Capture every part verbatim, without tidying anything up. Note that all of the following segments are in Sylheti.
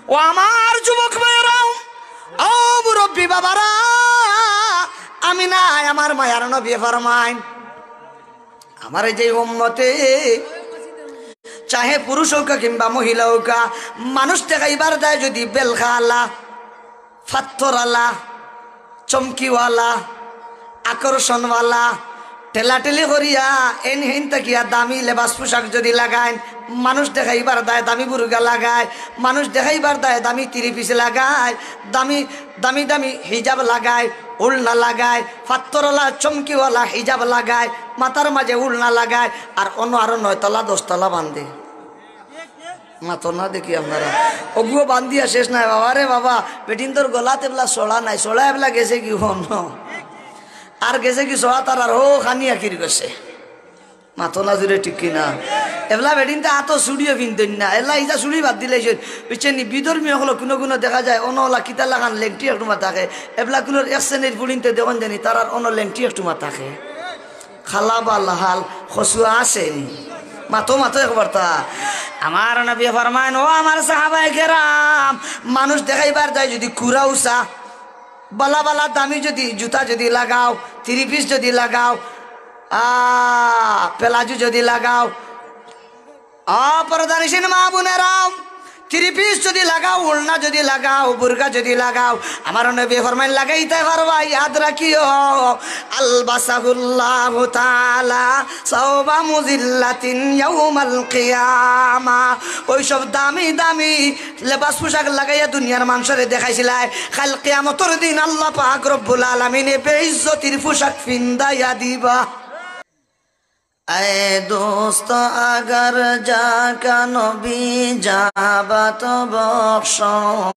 ও আমার যুবক ভাইয়েরা, ও মুরব্বী বাবারা, আমি নাই, আমার মায়ার নবী ফরমাইন, আমার যে উম্মতে, চাহে পুরুষ হউকা কিংবা মহিলা হউকা, মানুষ দেখাইবার দায় যদি বেলখালা, ফাত্তরালা, চমকিওয়ালা, আকর্ষণওয়ালা, ঠেলাঠেলি করিয়া এন হেন থাকিয়া দামি লেবাস পোশাক যদি লাগাইন, মানুষ দেখাইবার দায় দামি বুরকা লাগায়, মানুষ দেখাইবার দায় দামি থ্রি পিস লাগায়, দামি, দামি দামি হিজাব লাগায়, উড়না লাগায়, ফাত্তরওয়ালা চমকিওয়ালা হিজাব লাগায়, মাথার মাঝে উড়না লাগায়, আর অনো আরো নয়তলা দশতলা বান্ধে। মাতো না দেখি আপনারা। অগুও বান্ধিয়া শেষ নাই, বাবা রে বাবা, বেটিন্তর গলাত এবলা ছড়া নাই, ছড়া এবলা গেছে কি অনো? আর গেছে কি ছড়া তারার, ও খানি আকির গেছে। মাতো না জুরে, ঠিক কি না? এবলা বেটিন্তে আতো চুড়িও পিনতইন না, এলা ইতা চুড়ি বাদ দিলে, বুঝছেন নি? বিধর্মী অকল কুনু কুনু দেখা যায়, অনো অলা কিতা লাখান লেংটি একটু মা থাকে, এবলা কুনুর এক শ্রেণীর ফুড়িন্তে দেখইন জানি, তারার অনো লেংটি একটু মা থাকে। খালা বা লাহাল খসুয়া আছে নি? মাতো, মাতো একবার তা। আমার নবী ফরমাইন, ও আমার সাহাবায়ে কেরাম, মানুষ দেখাইবার দায় যদি কুড়া উষা, বালা বালা দামি যদি জুতা যদি লাগাও, থ্রি পিস যদি লাগাও, আ, প্লাজো যদি লাগাও, অ পর্দানিশীন মা বোনেরাম, থ্রি পিস যদি লাগাও, উড়না যদি লাগাও, বুরকা যদি লাগাও, আমার নবী ফরমাইন লাগাইতায় পারবা, ইয়াদ রাখিও, আলবাসাহুল্লাহু তাআলা সাওবা মুজিল্লাতিন ইয়াউমাল কিয়ামা। ওই সব দামি দামি লেবাস পোশাক লাগাইয়া দুনিয়ার মানষরে দেখাইছিলায়, কাইল কিয়ামতর দিন আল্লাহ পাক রব্বুল আলামিনে বেইজ্জতির পোশাক ফিন্দাইয়া দিবা। اے دوست، اگر جا کنوں بی جا بت بخشم۔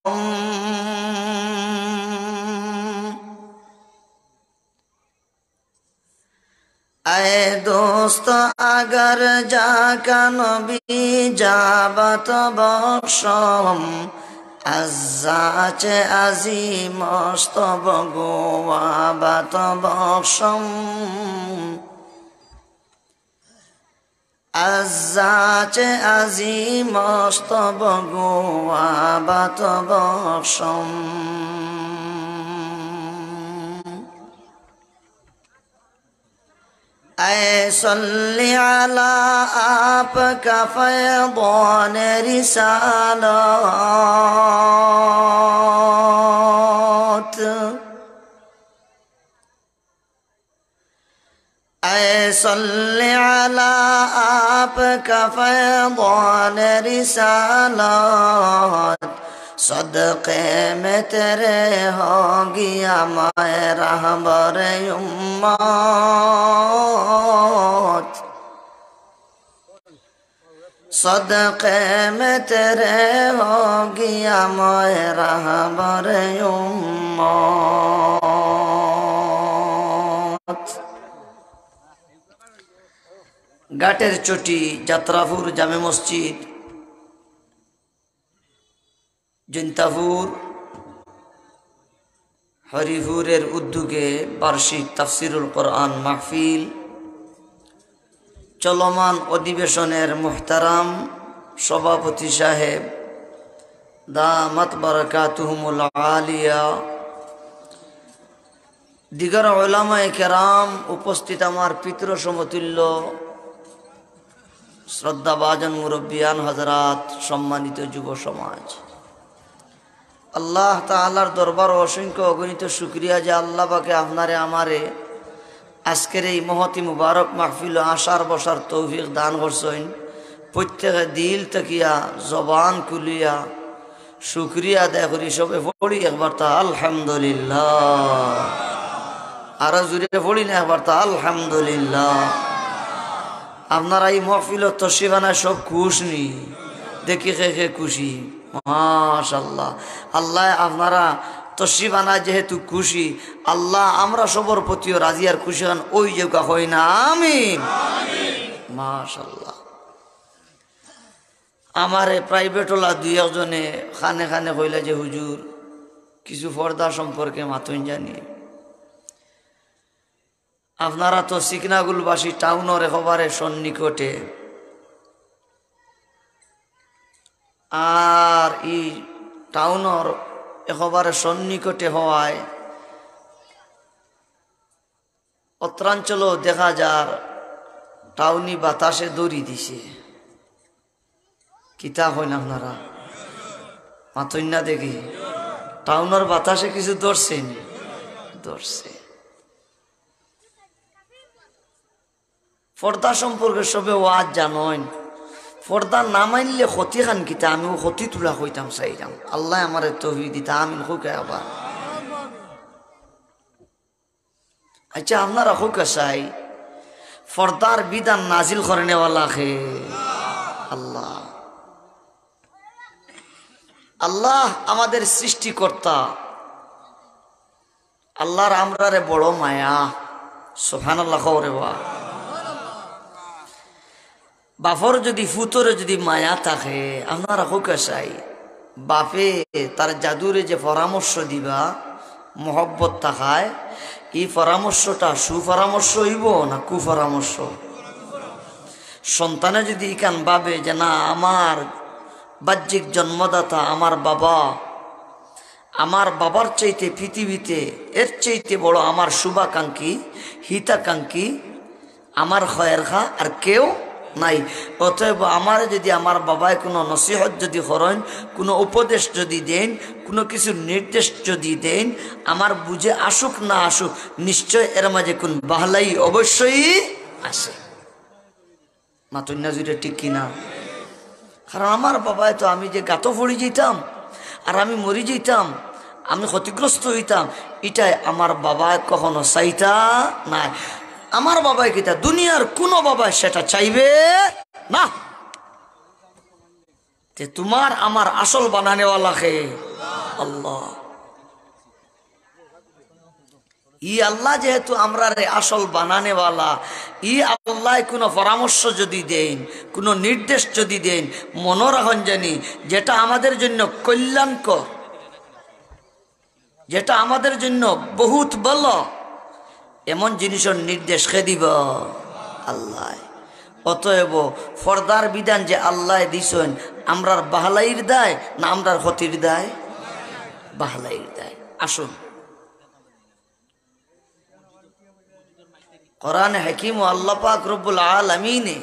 اے دوست، اگر جا کنوں بی جا بت بخشم، از زاچ عظیم است بگو و بت بخشم۔ از زاچ عظیم است بگو و بت بخشم۔ اے صلی علی آپ کا فیضان رسالت۔ اے صلی علی آپ کا فیضان رسالت، صدقے میں تیرے ہو گیا میں رہبر امت۔ صدقے میں تیرے ہو گیا میں رہبر امت۔ ঘাটের চটি, যাত্রাপুর জামে মসজিদ, জৈন্তাপুর হরিপুরের উদ্যোগে বার্ষিক তাফসিরুল কোরআন মাহফিল, চলমান অধিবেশনের মুহতারাম সভাপতি সাহেব, দামাত বারাকাতুহুমুল আলিয়া, দিগর উলামায়ে কেরাম, উপস্থিত আমার পিতৃ সমতুল্য শ্রদ্ধাভাজন মুরব্বিয়ান হযরত, সম্মানিত যুব সমাজ, আল্লাহ তাআলার দরবারো অসংখ্য অগণিত শুকরিয়া যে আল্লাহ পাকে আপনারে আমারে আজকের এই মহতী মুবারক মাহফিলো আসার বসার তৌফিক দান করছইন। প্রত্যেকে দিল থাকিয়া, জবান খুলিয়া শুকরিয়া আদায় করি। সবে পড়ি একবার তা আলহামদুলিল্লাহ। আরো জোরে পড়ি না একবার তা আলহামদুলিল্লাহ। আপনারা এই মহফিলো তশরিফ আনায় সব খুশ নি? দেখি কে কে খুশি। মাশাআল্লাহ। আল্লাহ আপনারা তশরিফ আনায় যেহেতু খুশি, আল্লাহ আমরা সবর প্রতিও রাজি আর খুশি হন, ওই যে কই না আমিন। মাশাআল্লাহ। আমারে প্রাইভেটওয়ালা দুই একজনে খানে খানে কইলা যে, "হুজুর, কিছু পর্দা সম্পর্কে মাতইন জানি।" আপনারা তো সিকনাগুলবাসী টাউনর একেবারে সন্নিকটে। আর ই টাউনর একেবারে সন্নিকটে হওয়ায় উত্তরাঞ্চলও দেখা যার টাউনি বাতাসে দড়ি দিছে। কিতা কইন আপনারা? মাতইন না দেখি। টাউনর বাতাসে কিছু ধরছে নি? ধরছে। পর্দা সম্পর্কে সবে ওয়াজ জানইন। পর্দা না মানলে ক্ষতি খান কিতা? আমি অউ ক্ষতি তুলা কইতাম চাইরাম। আল্লায় আমারে তৌফিক দিতা, আমিন কউক্কা আবার। আচ্ছা, আপনারা কউক্কা চাই, পর্দার বিধান নাজিল করনেওয়ালা কে? আল্লাহ। আল্লাহ আমাদের সৃষ্টিকর্তা। আল্লাহর আমরারে বড় মায়া। সুবহানাল্লাহ কও রে বা। বাপর যদি পুতরে যদি মায়া থাকে, আপনারা কউক্কা চাই, বাপে তার জাদুরে যে পরামর্শ দিবা, মহব্বত থাকায়, ই পরামর্শটা সুপরামর্শ অইবো না কুপরামর্শ? সন্তানে যদি ইখান ভাবে যে, "না, আমার বাহ্যিক জন্মদাতা আমার বাবা, আমার বাবার চাইতে পৃথিবীতে এর চাইতে বড় আমার শুভাকাঙ্ক্ষী, হিতাকাঙ্ক্ষী, আমার খয়ের খা আর কেউ নাই।" অতএব আমারে যদি আমার বাবায় কুনু নসিহত যদি করইন, কুনু উপদেশ যদি দেইন, কুনু কিছু নির্দেশ যদি দেইন, আমার বুঝে আসুক না আসুক, নিশ্চয় এর মাঝে কুনু বাহলাই অবশ্যই আছে। মাতইন না জুরে, ঠিক কি না? কারণ আমার বাবায় তো আমি যে গাতো পড়ি যাইতাম আর আমি মরি যাইতাম, আমি ক্ষতিগ্রস্ত অইতাম, ইটায় আমার বাবায় কখনো চাইতা নায়। আমার বাবায় কিতা, দুনিয়ার কুনু বাবায় সেটা চাইবে না। তে তুমার আমার আসল বানানেওয়ালা কে? আল্লাহ। ই আল্লাহ যেহেতু আমরারে আসল বানানেওয়ালা, ই আল্লায় কুনু পরামর্শ যদি দেইন, কুনু নির্দেশ যদি দেইন, মনো রাখইন জানি, যেটা আমাদের জন্য কল্যাণকর, যেটা আমাদের জন্য বহুত ভালা, এমন জিনিসর নির্দেশ কে দিবা? আল্লায়। অতএব পর্দার বিধান যে আল্লায় দিছইন, আমরার বাহলাইর দায় না আমরার ক্ষতির দায়? বাহলাইর দায়। আসুন, কোরআনে হাকিম ও আল্লাহ পাক রব্বুল আলামিনে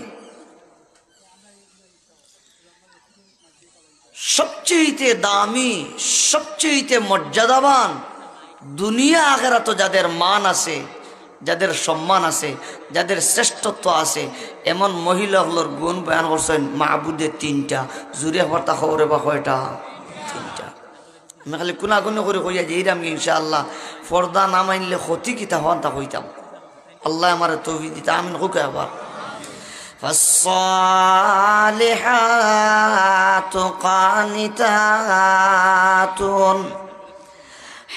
সবচেয়ে দামি, সবচেয়ে মর্যাদাবান, দুনিয়া আখেরাতো যাদের মান আছে, যাদের সম্মান আছে, যাদের শ্রেষ্ঠত্ব আছে, এমন মহিলা অকলর গুণ বয়ান করছইন মাবুদে তিনটা। জুরে হবারতা খবরে বা কয়টা? তিনটা। আমি খালি কুনাকুনি করি কইয়া যাইরাম ইনশাআল্লাহ। পর্দা না মানলে ক্ষতি কিতা অয় তা কইতাম। আল্লায় আমারে তৌফিক দিতা, আমিন কউক্কা আবার। فالصالحات قانتات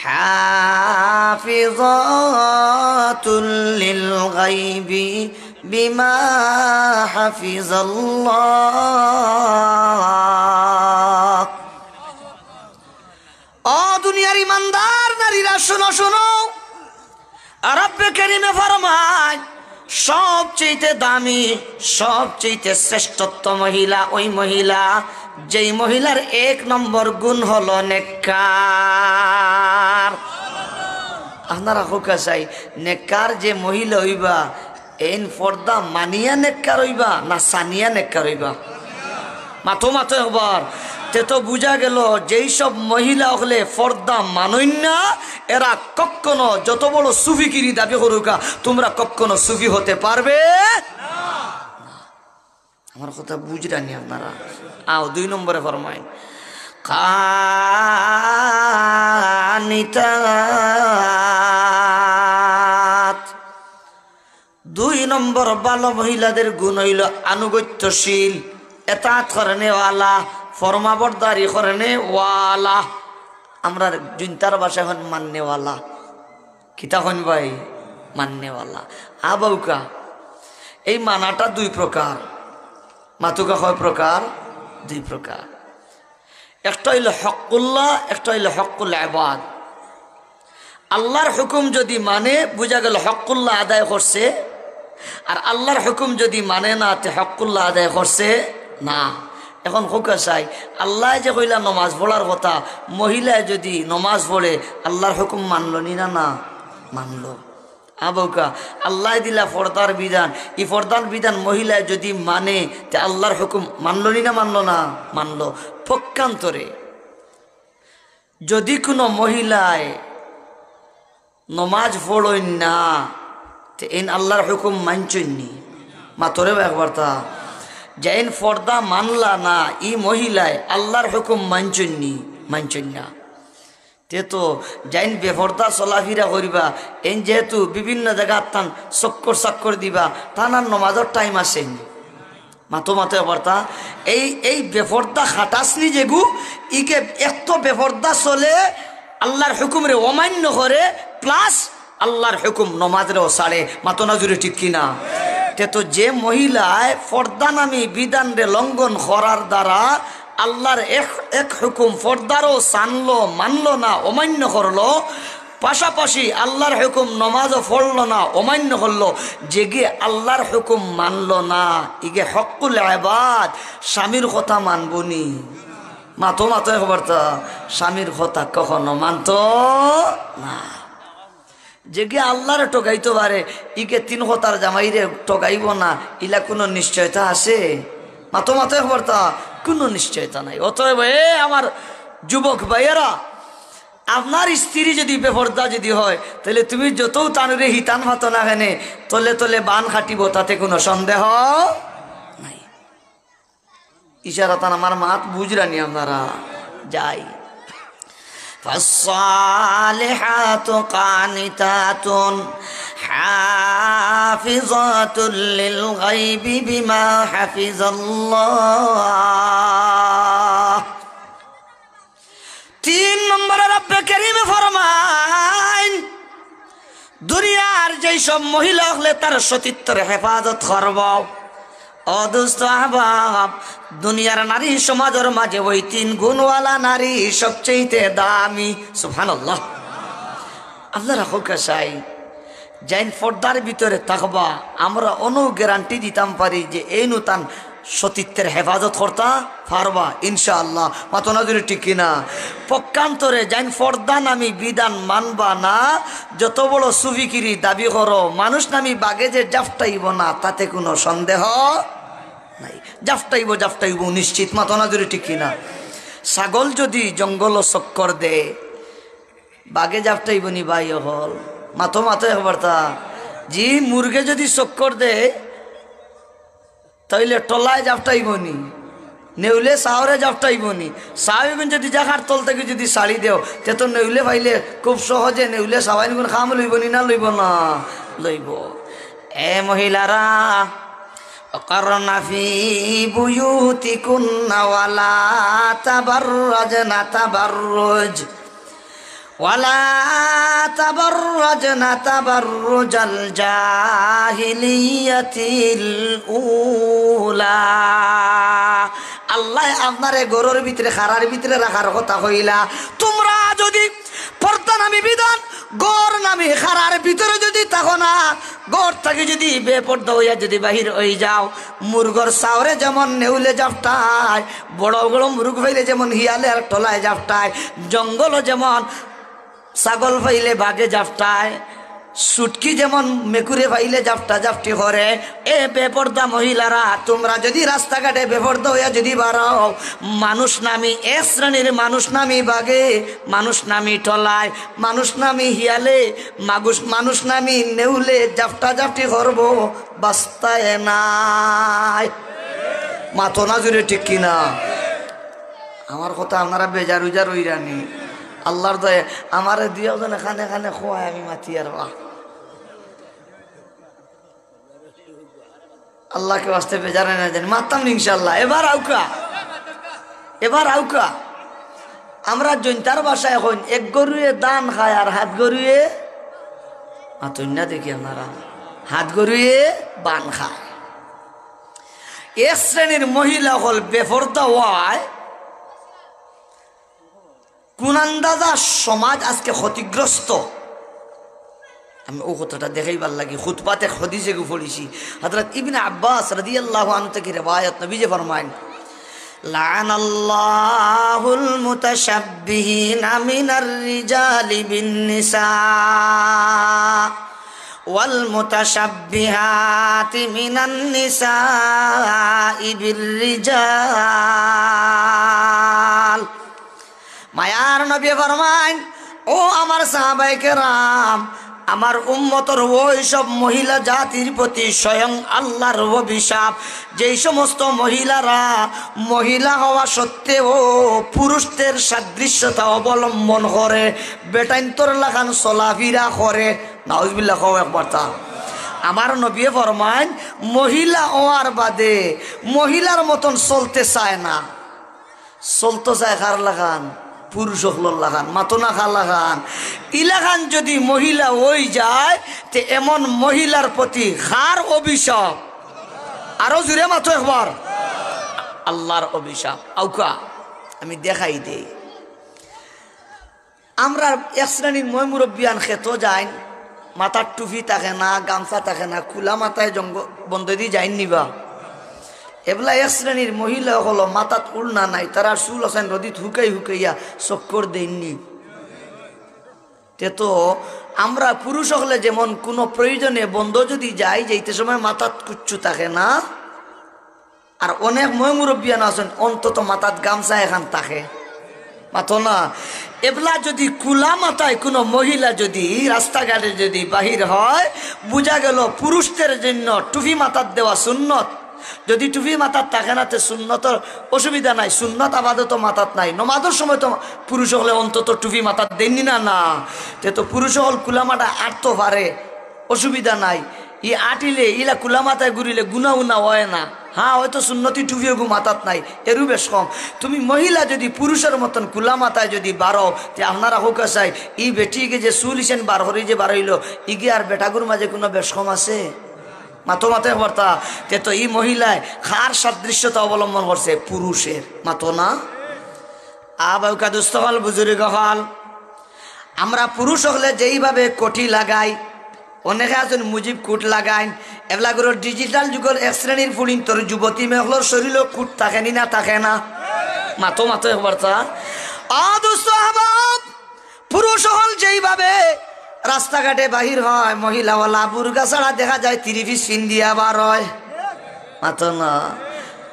حافظات للغيب بما حفظ الله। ও দুনিয়ার ইমানদার নারীরা, শুনো, শুনো। আর রব্বে করিমে ফরমায়, সবচেয়ে দামি, সবচেয়ে শ্রেষ্ঠত্ব মহিলা ওই মহিলা, যেই মহিলার এক নম্বর গুণ হলো নেককার। আপনারা কউক্কা চাই, নেককার যে মহিলা অইবা, এইন পর্দা মানিয়া নেককার অইবা না সানিয়া নেককার অইবা? মাতো, মাতো একবার। তে তো বুঝা গেল, যেই সব মহিলা অকলে পর্দা মানইন না, এরা কখনো যত বড় সুফিগিরি দাবি করুক্কা, তুমরা কখনো সুফি হতে পারবে না। আমার কথা বুঝরা নি আপনারা? আও, দুই নম্বরে ফরমাইন, কানিতাত। দুই নম্বর ভালো মহিলাদের গুণ অইলো আনুগত্যশীল, এতাআত করনেওয়ালা, ফরমাবরদারি করনেওয়ালা। আমরার জুনতার ভাষায় অইন মাননেওয়ালা। কিতা কইন ভাই? মাননেওয়ালা। আ বাউকা, এই মানাটা দুই প্রকার। মাতুকা কয় প্রকার? দুই প্রকার। একটা অইলো হক্কুল্লাহ, একটা অইলো হক্কুল ইবাদ। আল্লাহর হুকুম যদি মানে, বুঝা গেল হক্কুল্লাহ আদায় করছে, আর আল্লাহর হুকুম যদি মানে না, তে হক্কুল্লাহ আদায় করছে না। এখন কউক্কা চাই, আল্লায় যে কইলা নমাজ পড়ার কথা, মহিলায় যুদি নমাজ পড়ে, আল্লার হুকুম মানলো নি না? না মানলো। আবউক্কা, আল্লায় দিলা পর্দার বিধান, ই পর্দার বিধান মহিলায় যুদি মানে, তে আল্লার হুকুম মানলো নি না মানলো না? মানলো। পক্ষান্তরে যুদি কুনু মহিলায় নমাজ পড়ইন না, তে এইন আল্লার হুকুম মানছইন নি? মাতরে বা একবারতা। যেইন পর্দা মানলা না, ই মহিলায় আল্লার হুকুম মানছইন নি? মানছইন না। তে তো যেইন বেপর্দা চলাফিরা করিবা, এইন যেহেতু বিভিন্ন জাগাত তান চক্কর চাক্কর দিবা, তান আর নমাজর টাইম আছে নি? মাতো মাতো একবারতা। এই, এই বেপর্দা খাটাসনি যেগু, ইগে এত বেপর্দা চলে, আল্লার হুকুমরে অমান্য করে, plus আল্লার হুকুম নমাজরেও ছাড়ে। মাতো না জুরে, ঠিক কি না? তে তো যে মহিলায় পর্দা নামি বিধানরে লঙ্ঘন করার দ্বারা আল্লার এক, এক হুকুম পর্দারও ছানলো, মানলো না, অমান্য করলো, পাশাপাশি আল্লার হুকুম নমাজও পড়লো না, অমান্য করলো, যেগিয়ে আল্লার হুকুম মানলো না, ইগে হক্কুল ইবাদ, স্বামীর কথা মানবো নি? মাতো মাতো একবারতা, স্বামীর কথা কখনো মানতো না। যেগিয়ে আল্লারে ঠগাইতো পারে, ইগে তিন কথার জামাইরে ঠগাইবো না, ইলা কুনু নিশ্চয়তা আছে? মাতো মাতো একবারতা, কুনু নিশ্চয়তা নাই। অতএব, এ আমার যুবক ভাইয়েরা, আপনার স্ত্রী যুদি বেপর্দা যুদি হয়, তাইলে তুমি যতউ তানুরে হিতান মাতো না কেনে, তলে তলে বান খাটিবো, তাতে কুনু সন্দেহ নাই। ইশারাতান আমার মাত বুঝরা নি আপনারা? যাই। فالصالحات قانتات حافظات للغيب بما حفظ الله। তিন নম্বরে রব্বে করিমে ফরমাইন, দুনিয়ার যেই সব মহিলা অকলে তার সতীত্বর হেফাজত করবো। ও দোস্ত আহবাব, দুনিয়ার নারী সমাজর মাঝে ওই তিন গুণওয়ালা নারী সবচেয়ে দামি। সুবহানাল্লাহ। আল্লাহ রাখুক চাই, যেইন পর্দার ভিতরে থাকবা, আমরা অনো গ্যারান্টি দিতাম পারি যে এইনউ তান সতীত্বর হেফাজত করতা পারবা ইনশাআল্লাহ। মাতো না জুরে, ঠিক কি না? পক্ষান্তরে যেইন পর্দা নামি বিধান মানবা না, যত বড় সুফিকিরি দাবি করো, মানুষ নামি বাগে যে জাফটাইবো না, তাতে কুনু সন্দেহ নাই। জাফটাইবো, জাফটাইবো নিশ্চিত। মাতো না জুরে, ঠিক কি না? ছাগল যুদি জঙ্গলো চক্কর দেয়, বাগে জাফটাইবো নি ভাই অকল? মাতো মাতো একবারতা। জি, মুরগে যুদি চক্কর দেয়, তাইলে টলায় জাফটাইবো নি, নেউলে চাওরে জাফটাইবো নি? চাওগুন যুদি জাগার তল থাকি যুদি ছাড়ি দেও, তে তো নেউলে পাইলে খুব সহজে নেউলে চাওয়াইনগুন কাম লইবো নি না লইবো না? লইবো। এ মহিলারা, وقرن في بيوتكن ولا تبرجن تبرج ولا تبرجن تبرج الجاهلية الأولى। আল্লায় আপনারে ঘরর ভিতরে, খাড়ার ভিতরে রাখার কথা কইলা। তুমরা যুদি পর্দা নামি বিধান, ঘর নামি খাড়ার ভিতরে যুদি থাকো না, ঘর থাকি যুদি বেপর্দা অইয়া যুদি বাহির অই যাও, মুরগর চাওরে যেমন নেউলে জাফটায়, বড় বড় মুরগ পাইলে যেমন হিয়ালে আর টলায় জাফটায়, জঙ্গলো যেমন ছাগল পাইলে বাগে জাফটায়, ছুটকি যেমন মেকুরে পাইলে জাফটা জাফটি করে, এ বেপর্দা মহিলারা, তুমরা যুদি রাস্তাঘাটে বেপর্দা অইয়া যুদি বারও, মানুষ নামি এক শ্রেণীর মানুষ নামি বাগে, মানুষ নামি টলায়, মানুষ নামি হিয়ালে, মানুষ নামি নেউলে জাফটা জাফটি করবো, বাস্তায় নাই। মাতো না জুরে, ঠিক কি না? আমার কথা আপনারা বেজার উজার অইরা নি? আল্লার দয়ায় আমারে দুই একজনে কানে কানে কয়, আমি মাতিয়ার বা। আল্লাহকে ওয়াস্তে বেজার না জানি, মাততাম নি ইনশাআল্লাহ। এবার আউক্কা, এবার আউক্কা। আমরা জৈন্তার ভাষায় কইন, এক গরুয়ে ধান খায় আর হাত গরুয়ে, মাতইন না দেখি আপনারা, হাত গরুয়ে বান খায়। এক শ্রেণীর মহিলা অকল বেপর্দা অয়, কুন আন্দাজা সমাজ আজকে ক্ষতিগ্রস্ত। আমি অউ কথাটা দেখাইবার লাগি খুতবাত এক হাদিস এগু পড়ছি। হযরত ইবনে আব্বাস রাদিয়াল্লাহু আনহু থাকি রেওয়ায়াত, নবীজি ফরমাইন, لعن الله المتشبهين من الرجال بالنساء والمتشبهات من النساء بالرجال. মায়ার নবী ফরমাইন, "ও আমার সাহাবায়ে কেরাম, আমার উম্মতর ওই সব মহিলা জাতির প্রতি স্বয়ং আল্লাহর অভিশাপ, যেই সমস্ত মহিলারা মহিলা হওয়া সত্ত্বেও পুরুষদের সাদৃশ্যতা অবলম্বন করে, বেটাইন্তর লাখান চলাফিরা করে।" নাউজুবিল্লাহ, কও একবার তা। আমার নবীয়ে ফরমাইন, মহিলা হওয়ার বাদে মহিলার মতন চলতে চায় না, চলতো চায় কার লাখান? পুরুষ অকলর লাখান। মাতো না কার লাখান? ইলাখান যদি মহিলা অই যায়, তে এমন মহিলার প্রতি কার অভিশাপ? আরো জোরে মাতো একবার। আল্লাহর অভিশাপ। আউক্কা, আমি দেখাই দেই। আমরা এক শ্রেণীর ময় মুরব্বিয়ান খেতো যাইন, মাথার টুপি থাকে না, গামছা থাকে না, খুলা মাথায় জঙ্গ-, বন্দেদি যাইন নিবা। এবলা এক শ্রেণীর মহিলা অকল মাথাত উড়না নাই, তারার চুল আছইন রদিত হুকাই হুকাইয়া চক্কর দেইন নি। তে তো আমরা পুরুষ অকলে যেমন কুনু প্রয়োজনে বন্দ যদি যাই, যাইতে সময় মাথাত কুচ্ছু থাকে না, আর অনেক ময় মুরব্বিয়ান আছইন, অন্তত মাথাত গামছা এখান থাকে। মাতো না। এবলা যদি খুলা মাথায় কুনু মহিলা যদি রাস্তাঘাটে যদি বাহির হয়, বুঝা গেল পুরুষদের জন্য টুপি মাথাত দেওয়া সুন্নত। যদি টুপি মাথাত থাকে না, তে সুন্নতর অসুবিধা নাই, সুন্নত আপাতত মাথাত নাই। নমাজর সময় তো পুরুষ অকলে অন্তত টুপি মাথাত দেইন নি না, না। তে তো পুরুষ অকল খুলা মাথায় আটতো পারে, অসুবিধা নাই। ই আটিলে, ইলা খুলা মাথায় ঘুরিলে গুনা উনা অয় না। হ্যাঁ, হয়তো সুন্নতি টুপি ওগু মাথাত নাই, এরও বেশ কম। তুমি মহিলা যদি পুরুষর মতন খুলা মাথায় যদি বারও, তে আপনারা কউক্কা চাই, ই বেটিগে যে চুল ইছেন বার করি যে বারইলো, ইগে আর বেটাগুর মাঝে কুনু বেশ কম আছে? মাতো মাতো একবার তা। তে তো ই মহিলায় কার সাদৃশ্যতা অবলম্বন করছে? পুরুষের। মাতো না? আ বাউক্কা দুস্ত অকল, বুজুর্গ অকল, আমরা পুরুষ অকলে যেইভাবে কোটি লাগাই, অনেকে আছইন মুজিব কোট লাগাইন, এবলা করে ডিজিটাল যুগর এক শ্রেণীর ফুড়িন্তর যুবতী মেয়ে অকলর শরীরও কোট থাকে নি না, থাকে না? মাতো মাতো একবার তা। আ দুস্ত আহবাব, পুরুষ অকল যেইভাবে রাস্তাঘাটে বাহির হয়, মহিলা অকলা বুরকা ছাড়া দেখা যায় থ্রি পিস ফিন্দিয়া বার হয়। মাতো না।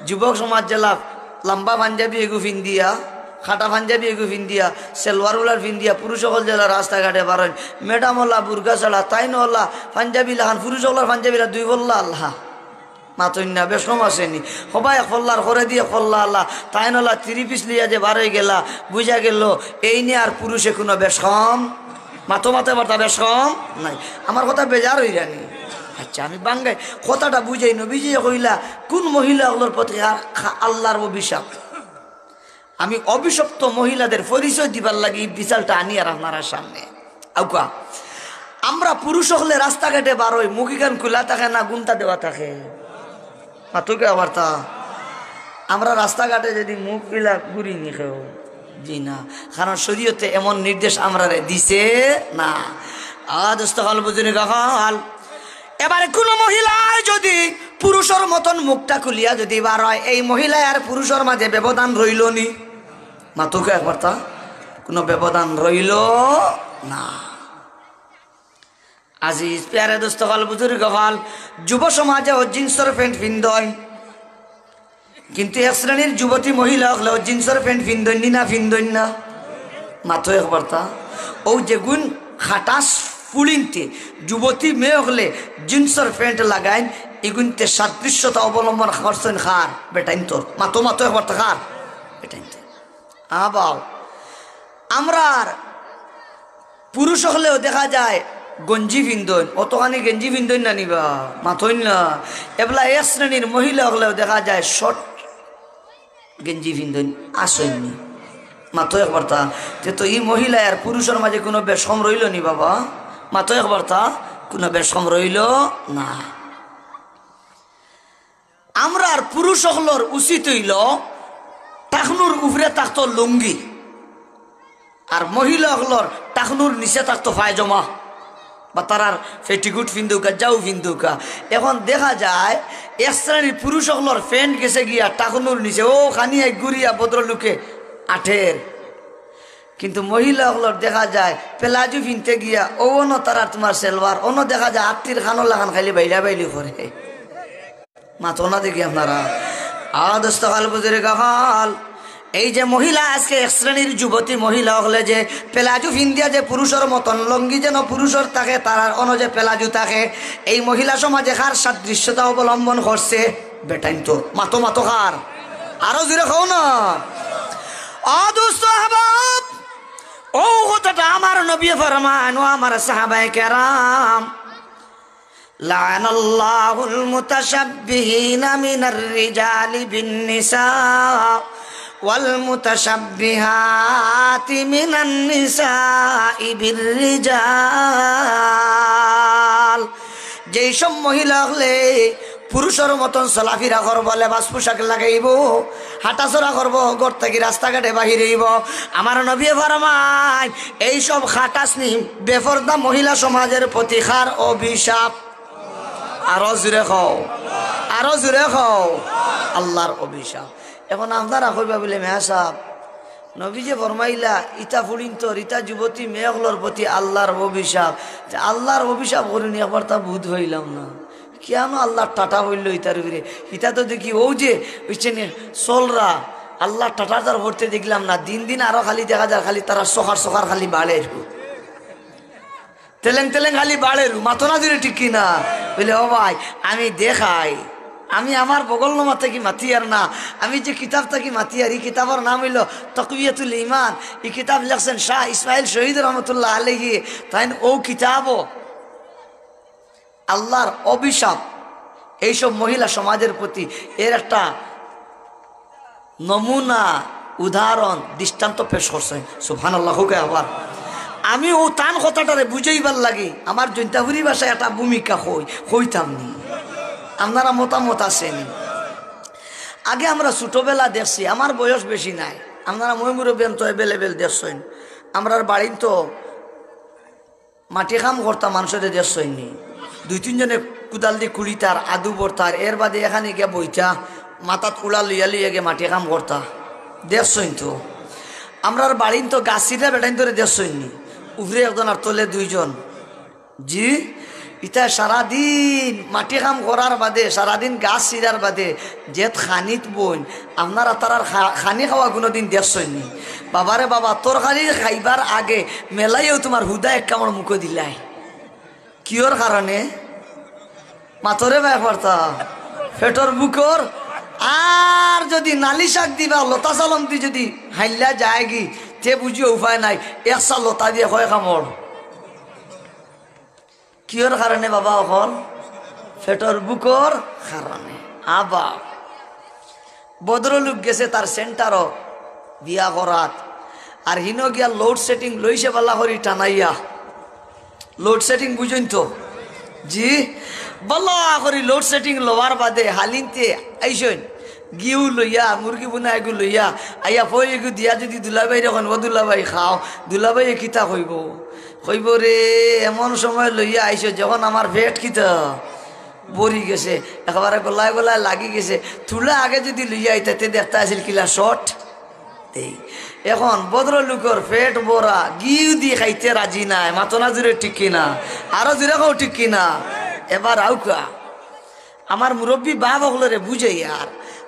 যুবক সমাজ যেলা লম্বা পাঞ্জাবি এগু ফিন্দিয়া, খাটা পাঞ্জাবি এগু ফিন্দিয়া, সেলওয়ার উলার ফিন্দিয়া, পুরুষ অকল যেলা রাস্তাঘাটে বারইন, ম্যাডাম অকলা বুরকা ছাড়া, তাইন অকলা পাঞ্জাবি লাখান, পুরুষ অকলর পাঞ্জাবিরা দুই পল্লা আল্লাহ। মাতইন না, বেশ কম আছে নি। হবায় এক পল্লার, করে দিয়ে পল্লা আল্লাহ, তাইন অকলা থ্রি পিস লইয়া যে বারই গেলা, বুঝা গেল এইনে আর পুরুষে কুনু বেশ কম। মাতো মাতো একবার তা, বেশ কম নাই। আমার কথা বেজার অইরা নি? আচ্ছা, আমি বাঙ্গাই কথাটা বুঝাই, নবীজিয়ে কইলা, কুন মহিলা অকলর প্রতি আ-, খা-, আল্লাহর অভিশাপ? আমি অভিশপ্ত মহিলাদের পরিচয় দিবার লাগি ই মিসালটা আনিয়ার আপনারার সামনে। আউক্কা, আমরা পুরুষ অকলে রাস্তাঘাটে বারই, মুখ ইখান খুলা থাকে না, গুন্তা দেওয়া থাকে? মাতো কিতা একবার তা? আমরা রাস্তাঘাটে যদি মুখ ইলা ঘুরি নি কেউ, জি না, কারণ শরীয়তে এমন নির্দেশ আমরারে দিছে না। আ দুস্ত অকল, বুজুর্গ অকল, এবারে কুনু মহিলায় যদি পুরুষর মতন মুখটা খুলিয়া যদি বার হয়, এই মহিলায় আর পুরুষর মাঝে ব্যবধান রইল নি? মাতো কিতা একবার তা? কুনু ব্যবধান রইল না। আজিজ পেয়ারে দুস্ত অকল, বুজুর্গ অকল, যুব সমাজে ও জিন্সর প্যান্ট ফিন্দইন, কিন্তু এক শ্রেণীর যুবতী মহিলা অকলে ও জিন্সর প্যান্ট ফিন্দইন নি না ফিন্দইন না? মাতো একবার তা। ও যেগুন খাটাস ফুড়িন্তে যুবতী মেয়ে অকলে জিন্সর প্যান্ট লাগাইন, ইগুনতে সাদৃশ্যতা অবলম্বন করছইন কার? বেটাইন্তর। মাতো মাতো একবার তা, কার? বেটাইন্তর। আ বাউ, আমরার পুরুষ অকলেও দেখা যায় গেঞ্জি ফিন্দইন, অতখানি গেঞ্জি ফিন্দইন না নি বা? মাতইন না। এবলা এক শ্রেণীর মহিলা অকলেও দেখা যায় শর্ট গেঞ্জি ফিন্দইন, আছইন নি? মাতো একবার তা। তে তো ই মহিলা আর পুরুষর মাঝে কুনু বেশকম রইল নি বাবা? মাতো একবার তা, কুনু বেশকম রইল না। আমরার পুরুষ অকলর উচিত অইল টাকনুর উপরে থাকতো লুঙ্গি, আর মহিলা অকলর টাকনুর নিচে থাকতো পায়জামা। অতারার পেটিকুট ফিন্দুকা, যাও ফিন্দুকা। এখন দেখা যায় এক শ্রেণীর পুরুষ অকলর প্যান্ট গেছে গিয়া টাকনুর নিচে, অউ খানি এক গুড়িয়া ভদ্রলোকে আটের। কিন্তু মহিলা অকলর দেখা যায় প্লাজো ফিনতে গিয়া অউ অনো তারার তুমার সেলওয়ার, অনো দেখা যায় আত্তির খানো লাখান খালি বাইলা বাইলি করে। মাতো না দেখি আপনারা। আ দোস্ত অকল, বুজুর্গ অকল, এই যে মহিলা, আজকে এক শ্রেণীর যুবতী মহিলা অকলে যে প্লাজো ফিন্দিয়া যে পুরুষর মতন লুঙ্গি যেন পুরুষর থাকে, তারার অনো যে প্লাজো থাকে, এই মহিলা সমাজে কার সাদৃশ্যতা অবলম্বন করছে? বেটাইন্তর। মাতো, মাতো কার? আরো জোরে কও না। আ দোস্ত আহবাব, অউ কথাটা আমার নবী ফরমান, ও আমার সাহাবায়ে কেরাম, لعن الله المتشبهين من الرجال بالنساء والمتشبهات من النساء بالرجال। যেই সব মহিলা অকলে পুরুষর মতন চলাফিরা করবো, লেবাস পোশাক লাগাইবো, হাঁটাচলা করবো, ঘর থাকি রাস্তাঘাটে বাহির অইবো, আমার নবী ফরমায়, এই সব খাটাসনি বেপর্দা মহিলা সমাজর প্রতি কার অভিশাপ? আরো জোরে কও, আরো জোরে কও, আল্লার অভিশাপ। এখন আপনারা কইবা বুলে, "মেয়া সাব, নবীজিয়ে ফরমাইলা, ইতা ফুড়িন্তর, ইতা যুবতী মেয়ে অকলর প্রতি আল্লার অভিশাপ।" তে আল্লার অভিশাপ করিনি, একবার তা বুঝ অইলাম না। কিয়ানো আল্লার টাটা অইলো ইতার উপরে? ইতা তো দেখি অউ যে, বুঝছেন নি, চলরা, আল্লার টাটা তার পড়তে দেখলাম না, দিন দিন আরো খালি দেখা যার, খালি তারা সকার সকার খালি বাড়ের। তেলেং তেলেং খালি বাড়ের, মাতো না জোরে, ঠিক কি না? বুলে, "ও ভাই, আমি দেখাই, আমি আমার বগল নমা থাকি মাতিয়ার না, আমি যে কিতাব থাকি মাতিয়ার, ই কিতাবর নাম অইলো তাকওয়াতুল ঈমান।" ই কিতাব লেখছেন শাহ ইসমাইল শহীদ রহমতুল্লাহ আলাইহি। তাইন অউ কিতাবো আল্লার অভিশাপ এইসব মহিলা সমাজর প্রতি, এর একটা নমুনা, উদাহরণ, দৃষ্টান্ত পেশ করছইন। সুবহানাল্লাহ, কউক্কা আবার। আমি অউ তান কথাটারে বুঝাইবার লাগি আমার জৈন্তাপুরি ভাষায় একটা ভূমিকা কই, কইতাম নি। আপনারা মতামত আছে নি? আগে আমরা ছোটবেলা দেখছি, আমার বয়স বেশি নাই, আপনারা ময়-মুরব্বিয়ান তো available দেখছইন, আমরার বাড়িত তো মাটি কাম করতা মানষরে দেখছইন নি? দুই তিনজনে কুদাল দি কুড়িতার, আদু ভরতার, এর বাদে এখানে গিয়া বইতা, মাথাত উড়া লইয়া লইয়া গিয়া মাটি কাম করতা। দেখছইন তো? আমরার বাড়িত তো গাছ ছিড়রা বেটাইন্তরে দেখছইন নি? উপরে একজন আর তলে দুইজন। জি, ইতা সারাদিন মাটি কাম করার বাদে, সারাদিন গাছ ছিড়ার বাদে যে খানিত বইন, আপনারা তারার খা-, খানি খাওয়া কুনুদিন দেখছইন নি? বাবারে বাবা, তরকারি খাইবার আগে মেলাইয়াউ তুমার হুদা এক কামড় মুখো দিলায়। কিওর কারণে? মাতরে বায় পারতা। পেটর ভুকর। আর যুদি নালি শাক দিবা, লতা সালম দি যুদি হাইল্লা যায়গি, তে বুঝিও উপায় নাই। একসা লতা দিয়া কয় কামড়। কিওর কারণে বাবা অকল? পেটর ভুকর কারণে। আবা, ভদ্রলোক গেছে তার centre-ও বিয়া করাত, আর হিনো গিয়া load setting লইছে বালা করি টানাইয়া। Load setting বুঝইন তো? জি, বালা করি load setting লওয়ার বাদে হালিন্তে আইছইন, ঘিউ লইয়া, মুরগি বুনা এগু লইয়া, আইয়া ফই এগু দিয়া যুদি দুলাভাইরে কইন, "ও দুলাভাই খাও", দুলাভাইয়ে কিতা কইবো? কইবো, "রে, এমন সময় লইয়া আইছো যখন আমার পেট কিতা ভরি গেছে, একেবারে গলায় গলায় লাগি গেছে, থুড়া আগে যুদি লইয়া আইতা তে দেখতা আছিল কিলা short দেই।" এখন ভদ্রলোকর পেট ভরা, ঘিউ দি খাইতে রাজি নায়, মাতো না জোরে, ঠিক কি না? আরো জোরে কও, ঠিক কি না? এবার আউক্কা। আমার মুরব্বি বাপ অকলরে বুঝাইয়ার,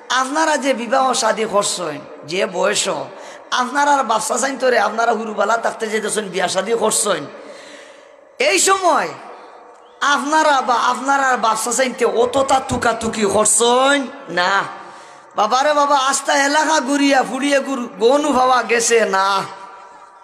আপনারা যে বিবাহ শাদী করছইন, যে বয়সো, আপনারার বাপ চাচাইন্তরে আপনারা হুরুবালা থাকতে যে দেখছইন বিয়া শাদী করছইন, এই সময় আপনারা বা আপনারার বাপ চাচাইন্তে অততা তুকাতুকি করছইন না। বাবারে বাবা, আস্তা এলাকা ঘুরিয়া ফুড়ি এগুর গনু পাওয়া গেছে না।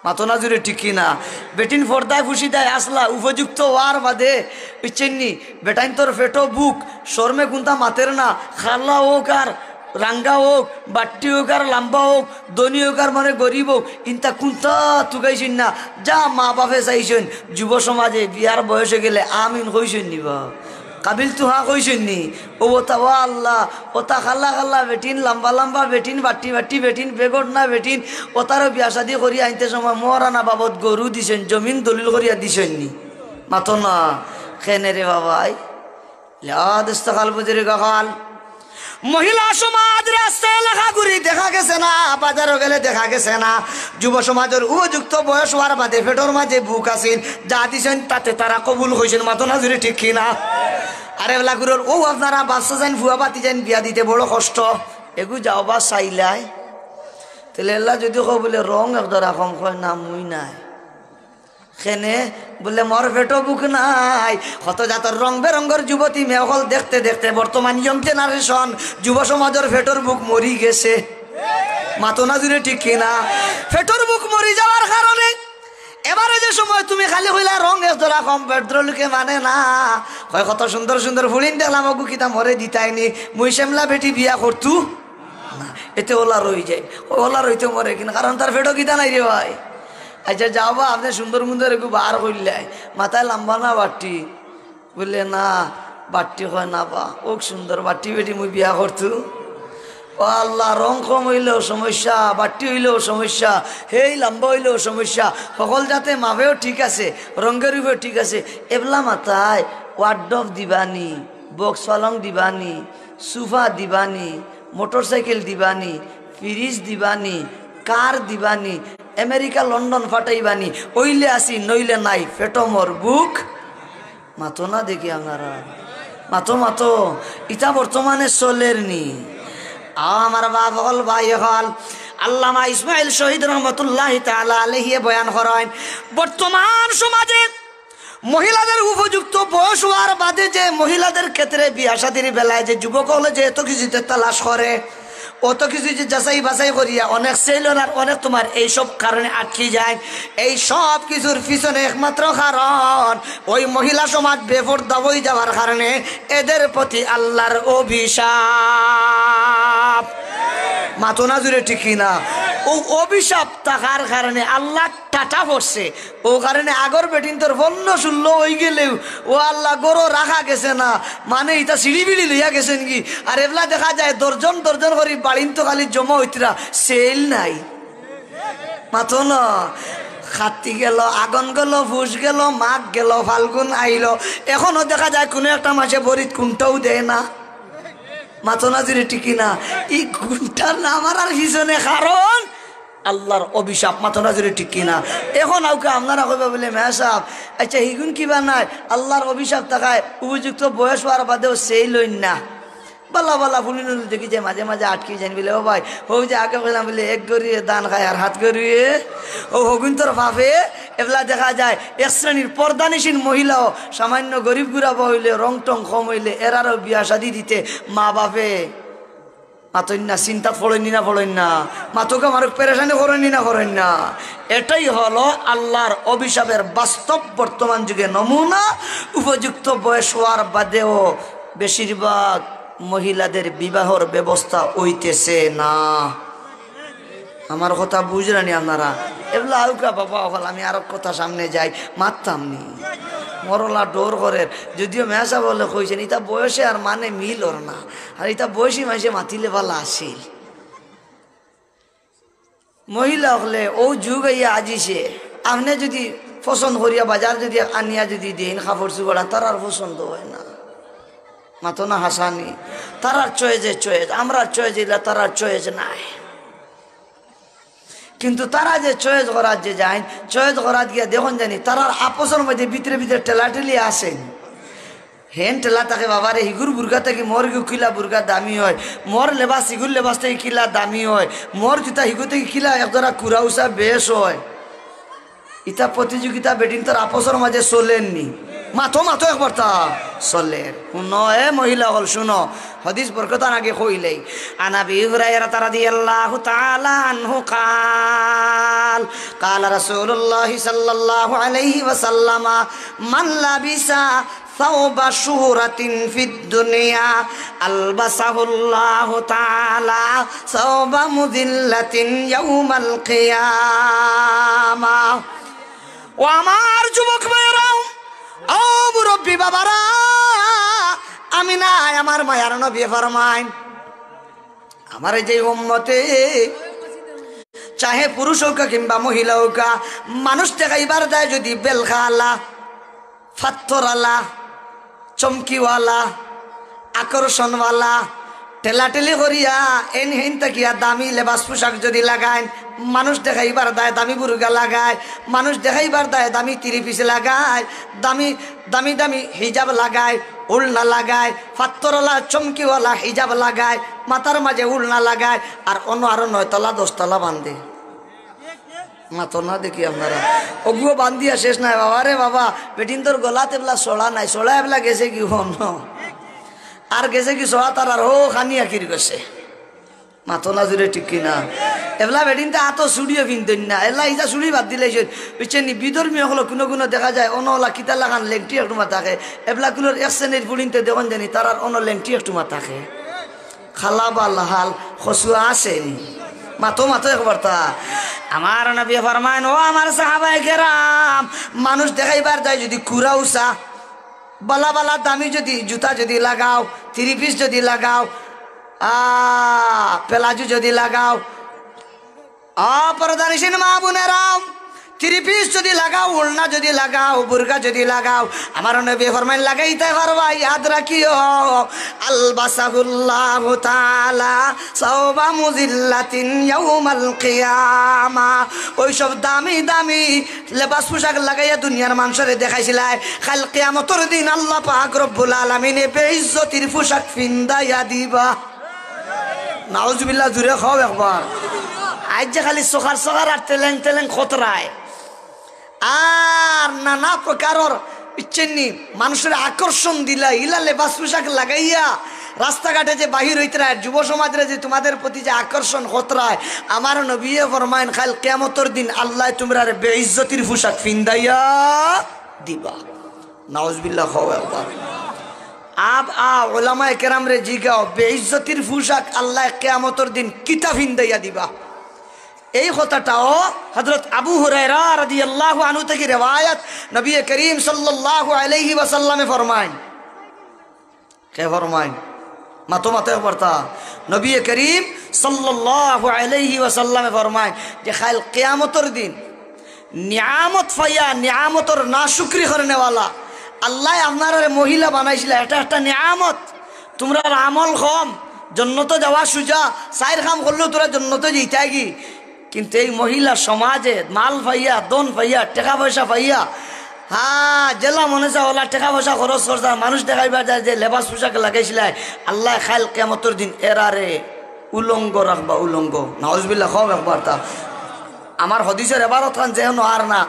মাতো না জোরে, ঠিক কি না? বেটিন পর্দায় ফুশিদায় আছলা, উপযুক্ত অওয়ার বাদে, বুঝছইন নি, বেটাইন্তর পেটো ভুক, শরমে কুন্তা মাতের না, কালা অউক আর রাঙ্গা অউক, বাট্টি অউক আর লাম্বা অউক, ধনী অউক আর মানে গরিব অউক, ইনতা কুন্তা তুকাইছইন না। যা মা বাপে চাইছইন, যুব সমাজে বিয়ার বয়সে গেলে আমিন কইছইন নি বা? কাবিলতু হা কইছইন নি? ও ওতা, ও আল্লাহ, ওতা কালা কালা বেটিন, লাম্বা লাম্বা বেটিন, বাট্টি বাট্টি বেটিন, বেগটনা বেটিন, ওতারও বিয়া শাদি করি আনতে সময় মোহরানা বাবদ গরু দিছইন, জমিন দলিল করিয়া দিছইন নি? মাতো না। কেনে রে বাবাই? লা দোস্ত অকল, বুজুর্গ অকল, মহিলা সমাজ রাস্তায় এলাকা ঘুরি দেখা গেছে না, বাজারো গেলে দেখা গেছে না। যুব সমাজর উপযুক্ত বয়স অওয়ার বাদে পেটর মাঝে ভুক আছিল, যা দিছইন তাতে তারা কবুল অইছইন। মাতো না জুরে, ঠিক কি না? আরে এলা গুরুর ও আপনারা বাচ্চা যাইন, ফুয়া বাতি যাইন বিয়া দিতে বড় কষ্ট। এগু যাও বা চাইলাই। তাইলে এলা যুদি কও বুলে রং একদরা কম, কয় না মুই নায়। কেনে? বুলে মোর পেটো ভুক নাই। কত জাতর রং বেরঙর যুবতী মেয়ে অকল দেখতে দেখতে বর্তমান young generation যুব সমাজর পেটর ভুক মরি গেছে। মাতো না জুরে, ঠিক কি না? পেটর ভুক মরি যাওয়ার কারণে এবারে যে সময় তুমি খালি কইলা রং একদরা কম, ভদ্রলোকে মানে না। কয় কত সুন্দর সুন্দর ফুড়িন দেখলাম, অগু কিতা মোরে দিতায়নি, মুই সেমলা বেটি বিয়া করতু না। এতে অলা রই যায়, অলা রইতে মরে কিনা, কারণ তার পেটো কিতা নাই রে ভাই। আচ্ছা যাও বা, আপনে সুন্দর মুন্দর এগু বার করিলাই, মাথায় লাম্বা না বাট্টি? বুলে না, বাট্টি। কয় না বা, অউ সুন্দর বাট্টি বেটি মুই বিয়া করতু। ও আল্লাহ, রং কম অইলেও সমস্যা, বাট্টি অইলেও সমস্যা, হেই লাম্বা অইলেও সমস্যা, হকল জাতে মাপেও ঠিক আছে, রঙের উপরে ঠিক আছে। এবলা মাথায় wardrobe দিবানি, box পালং দিবানি, sofa দিবানি, motorcycle দিবানি, fridge দিবানি, car দিবানি, আমেরিকা লন্ডন ফাটাইবানি, অইলে আছি নইলে নাই, পেটো মোর ভুক। মাতো না দেখি আপনারা, মাতো, মাতো। ইতা বর্তমানে চলের নি? আও আমার বাপ অকল, ভাই অকল, আল্লামা ইসমাইল শহীদ রহমতুল্লাহি তাআলা আলাইহি বয়ান করইন, বর্তমান সমাজে মহিলাদের উপযুক্ত বয়স অওয়ার বাদে যে মহিলাদের ক্ষেত্রে বিয়া শাদীর বেলায় যে যুবক অকলে যে এত কিছু যে তালাশ করে, অত কিছু যে যাচাই বাছাই করিয়া অনেক সেলন আর অনেক তোমার এইসব কারণে আটকি যায়। এই সব কিছুর পিছনে একমাত্র কারণ ওই মহিলা সমাজ বেপর্দা অই যাওয়ার কারণে এদের প্রতি আল্লাহর অভিশাপ। মাতো না জুরে, ঠিক কি না? অউ অভিশাপ থাকার কারণে আল্লাহ টাটা পড়ছে। অউ কারণে আগর বেটিন্তর পনরো ষোলো অইগেলেও ও আল্লাহ গরো রাখা গেছে না, মানে ইতা সিঁড়ি বিড়ি লইয়া গেছে নিকি। আর এবলা দেখা যায় দর্জন দর্জন করি বাড়িন্ত খালি জমা অইতরা, সেল নাই। মাতো না। কাতি গেল, আগন গেল, পুষ গেল, মাঘ গেল, ফাল্গুন আইল, এখনো দেখা যায় কুনু একটা মাসে বরিত কুনটাও দেয় না। মাতো না জুরে, ঠিক কি না? ই কুনটা না মারার পিছনে কারণ আল্লাহর অভিশাপ। মাতো না জুরে, ঠিক কি না? এখন আউকা আপনারা কইবা বুলে, মেয়া সাব, আচ্ছা, হিগুন কিবা নাই, আল্লাহর অভিশাপ থাকায় উপযুক্ত বয়স অওয়ার বাদেও সেল অইন না। বালা বালা ফুড়িন অকল দেখি যে মাঝে মাঝে আটকি যাইন বুলে, ও ভাই, অউ যে আগে কইলাম বুলে, এক গরুয়ে ধান খায় আর হাত গরুয়ে, অউ হগুইন্তর বাপে, এবলা দেখা যায় এক শ্রেণীর পর্দানিশীন মহিলাও সামান্য গরিব গুরাবা অইলে, রং টং কম অইলে, এরারও বিয়া শাদী দিতে মা বাপে মাতইন না, চিন্তাত পড়ইন নি না, পড়ইন না। মাতউক্কা, মারউক, পেরেশানি করইন নি না, করইন না। এটাই হলো আল্লাহর অভিশাপের বাস্তব বর্তমান যুগে নমুনা। উপযুক্ত বয়স অওয়ার বাদেও বেশিরভাগ মহিলাদের বিবাহর ব্যবস্থা অইতেছে না। আমার কথা বুঝরা নি আপনারা? এবলা আউকা বাবা অকল, আমি আরো কথা সামনে যাই, মাততাম নি। মরলা ডর করের, যদিও মেয়া সাব অকলে কইছইন, ইতা বয়সে আর মানে মিলর না। আর ইতা বয়সী মাইনষে মাতিলে বালা আছিল। মহিলা অকলে অউ যুগ আইয়া আজিছে, আপনে যুদি পছন্দ করিয়া বাজার যুদি আনিয়া যুদি দেইন কাপড় চুপড়, তারার পছন্দ অয় না। মাতো না হাসানি, তারার চয়েজে চয়েজ, আমরার চয়েজ ইলা, তারার চয়েজ নাই। কিন্তু তারা যে চয়েজ করাত যে যাইন, চয়েজ করাত গিয়া দেখইন জানি, তারার আপসর মধ্যে ভিতরে ভিতরে ঠেলাঠেলি আছে। হেন ঠেলা থাকে, বাবারে, হিগুর বুরকা থাকি মোর গু কিলা বুরকা দামি অয়, মোর লেবাস হিগুর লেবাস থাকি কিলা দামি অয়, মোর জুতা হিগু থাকি কিলা একজোড়া কুরাউসা বেশ অয়। ইতা প্রতিযোগিতা বেটিন্তর আপসর মাঝে চলের নি? মাতো, মাতো একবার তা চলের। হুনো এ মহিলা অকল, হুনো, হাদিস বরকতান আগে কইলাই। عن أبي هريرة رضي الله تعالى عنه قال قال رسول الله صلى الله عليه وسلم من لبس ثوب شهرة في الدنيا ألبسه الله تعالى ثوب مذلة يوم القيامة. ও আমার যুবক ভাইরা, ও মুরব্বী বাবারা, আমি নাই, আমার মায়ার নবী ফরমাইন, আমার এই যে উম্মতে, চাহে পুরুষ অউকা কিংবা মহিলা অউকা, মানুষ দেখাইবার দায় যুদি বেলখালা, ফাত্তরআলা, চমকিওয়ালা, আকর্ষণওয়ালা, ঠেলাঠেলি করিয়া এন হেন থাকিয়া দামি লেবাস পোশাক যদি লাগাইন, মানুষ দেখাইবার দায় দামি বুরকা লাগায়, মানুষ দেখাইবার দায় দামি থ্রি পিস লাগায়, দামি, দামি দামি হিজাব লাগায়, ওড়না লাগায়, ফাত্তরআলা চমকিওয়ালা হিজাব লাগায়, মাথার মাঝে ওড়না লাগায়, আর অনো আরো নয়তলা দশতলা বান্ধে। মাতো না দেখি আপনারা। অগুও বান্ধিয়া শেষ নাই বাবা রে বাবা। বেটিন্তর গলাত এবলা ছড়া নাই, ছড়া এবলা গেছে কি হন? আর গেছে কি ছড়া তার আর হো খানি আকির গেছে। মাতো না জুরে ঠিক কি না? এবলা বেটিন্তে আতো চুড়িও পিনতইন না। এলা ইজা চুড়ি বাদ দিলে সে, বুঝছেন নি? বিধর্মী অকল কুনু কুনু দেখা যায়, অনো অলা কিতা লাখান লেংটি একটু মা থাকে। এবলা কুলোর এক শ্রেণীর ফুড়িন্তে দেখইন জানি, তারার অনো লেংটি একটু মা থাকে। খালা বা লাহাল খসুয়া আছে নি? মাতো, মাতো একবার তা। আমার নবী ফরমাইন, "ও আমার সাহাবায়ে কেরাম, মানুষ দেখাইবার যায় যদি কুরাউসা, বালা বালা দামি যদি জুতা যদি লাগাও, থ্রি পিস যদি লাগাও, আ, প্লাজো যদি লাগাও, অ পর্দানিশীল মা বোনেরাম, থ্রি পিস যদি লাগাও, ওড়না যদি লাগাও, বুরকা যদি লাগাও, আমার নবী ফরমাইন লাগাইতায় পারবা, ইয়াদ রাখিও, আলবাসাহুল্লাহু তাআলা সাওবা মুজিল্লাতিন ইয়াউমাল কিয়ামা।" ওই সব দামি দামি লেবাস পোশাক লাগাইয়া দুনিয়ার মানষরে দেখাইছিলায়, কাইল কিয়ামতর দিন আল্লাহ পাক রব্বুল আলামিনে বেইজ্জতির পোশাক ফিন্দাইয়া দিবা। নাউজুবিল্লাহ, জুরে কও একবার। আইজ যে খালি সকার সকার আর তেলেং তেলেং খতরায়, আর নানা প্রকারর ইচ্ছেননি মানুষরে আকর্ষণ দিলা, ইলা লেবাস পোশাক লাগাইয়া রাস্তাঘাটে যে বাহির অইতরায়, যুব সমাজরে যে তোমাদের প্রতি যে আকর্ষণ খতরায়, আমার নবীয়ে ফরমাইন, কাইল কিয়ামতর দিন আল্লায় তুমরারে বেইজ্জতির পোশাক ফিন্দাইয়া দিবা। নাউজুবিল্লাহ, কও একবার। আব আ ওলামায়ে কেরামরে জিগাও, বেইজ্জতির পোশাক আল্লায় কিয়ামতর দিন কিতা ফিন্দাইয়া দিবা? এই কথাটাও হযরত আবু হুরায়রা রাদিয়াল্লাহু আনহু থাকি রেওয়ায়াত, নবী করিম সাল্লাল্লাহু আলাইহি ওয়াসাল্লামে ফরমাইন। কে ফরমাইন? মাতো, মাতো একবার তা। নবী করিম সাল্লাল্লাহু আলাইহি ওয়াসাল্লামে ফরমাইন যে কাইল কিয়ামতর দিন নিয়ামত পাইয়া নিয়ামতর নাশুকরি করনেওয়ালা, আল্লায় আপনারারে মহিলা বানাইছিলা, এটা একটা নিয়ামত। তুমরার আমল কম, জন্নতো যাওয়া সুজা, চাইর কাম করলেও তুমরা জন্নতো যাইতায়গি। কিন্তু এই মহিলা সমাজে মাল পাইয়া, ধন পাইয়া, টেকা পয়সা পাইয়া, হ্যাঁ, যেলা মনে চায় অলা টেকা পয়সা খরচ করতা, মানুষ দেখাইবার যায় যে লেবাস পোশাক লাগাইছিলায়, আল্লায় কাইল কিয়ামতর দিন এরারে উলঙ্গ রাখবা, উলঙ্গ। নাউজুবিল্লাহ, কও একবার তা। আমার হাদিসর এবারত খান যেন আর না,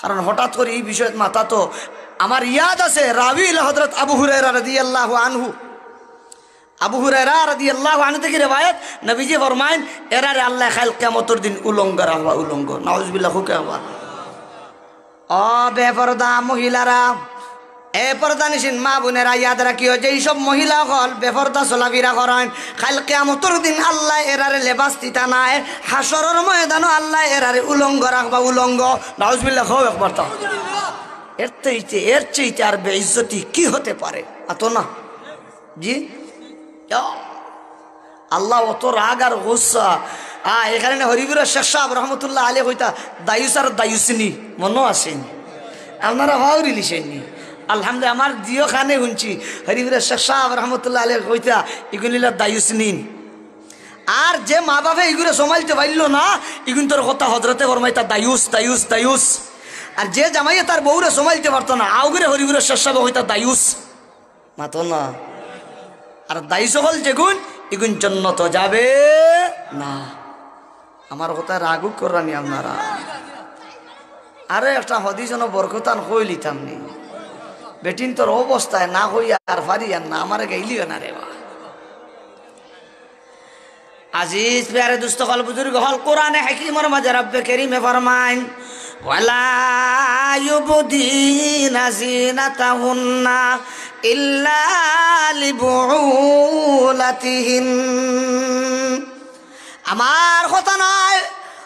কারণ হঠাৎ করি এই বিষয়ত মাতা তো আমার ইয়াদ আছে, রাবি অইলা হযরত আবু হুরায়রা রাদিয়াল্লাহু আনহু। আবু হুরায়রা রাদিয়াল্লাহু আনহু থাকি রেওয়ায়াত, নবীজি ফরমাইন, এরারে আল্লায় কাইল কিয়ামতর দিন উলঙ্গ রাখবা, উলঙ্গ। নাউজুবিল্লাহ, কও একবার। ও বেপর্দা মহিলারা, এ পর্দানিশীল মা বোনেরা, ইয়াদ রাখিও, যেই সব মহিলা অকল বেপর্দা চলাফিরা করইন, কাইল কিয়ামতর দিন আল্লায় এরারে লেবাস দিতা নায়, হাশরর ময়দানো আল্লায় এরারে উলঙ্গ রাখবা, উলঙ্গ। নাউজুবিল্লাহ, কও একবার তা। এর চাইতে, এর চাইতে আর বেইজ্জতি কি হতে পারে? মাতো না। জি? ইয়া। আল্লাহ অত রাগ আর গুসা। আ, এ কারণে হরিপুরর শেখ সাহেব রহমতুল্লাহ আলাইহি কইতা, "দায়ুস আর দায়ুসনি", মনো আছে নি? আপনারা পাউরিলিছইন নি? আলহামদুলিল্লাহ, আমার দিও কানে হুনছি, হরিপুরর শেখ সাহেব রহমতুল্লাহ আলাইহি কইতা, "ইগুন অইলা দায়ুসনিন।" আর যে মা বাপে ইগুরে সমাইলতে পারলো না, ইগুনতর কথা হজরতে ফরমাইতা, "দায়ুস, দায়ুস, দায়ুস।" আর যে জামাইয়ে তার বউরে সমাইলতে পারতো না, আউগুরে হরিপুরর শেখ সাহেবে কইতা, "দায়ুস।" মাতো না। আর দায়ুস অকল যেগুন, ইগুন জন্নতো যাবে না। আমার কথা রাগ কররা নি আপনারা। আরে একটা হাদিস অনো বরকতান কইলিতাম নি। বেটিন্তর অবস্থায় না কই আর পারি আর না, আমারে গাইলিও না রে বা। আজিজ পেয়ারে দুস্ত অকল, বুজুর্গ অকল, কোরআনে হাকিমর মাঝে রব্বে করিমে ফরমাইন, "ওয়ালা ইউবদিনা জিনাতাহুন্না ইল্লা লিবুউলাতিহিন।" আমার কথা নায়,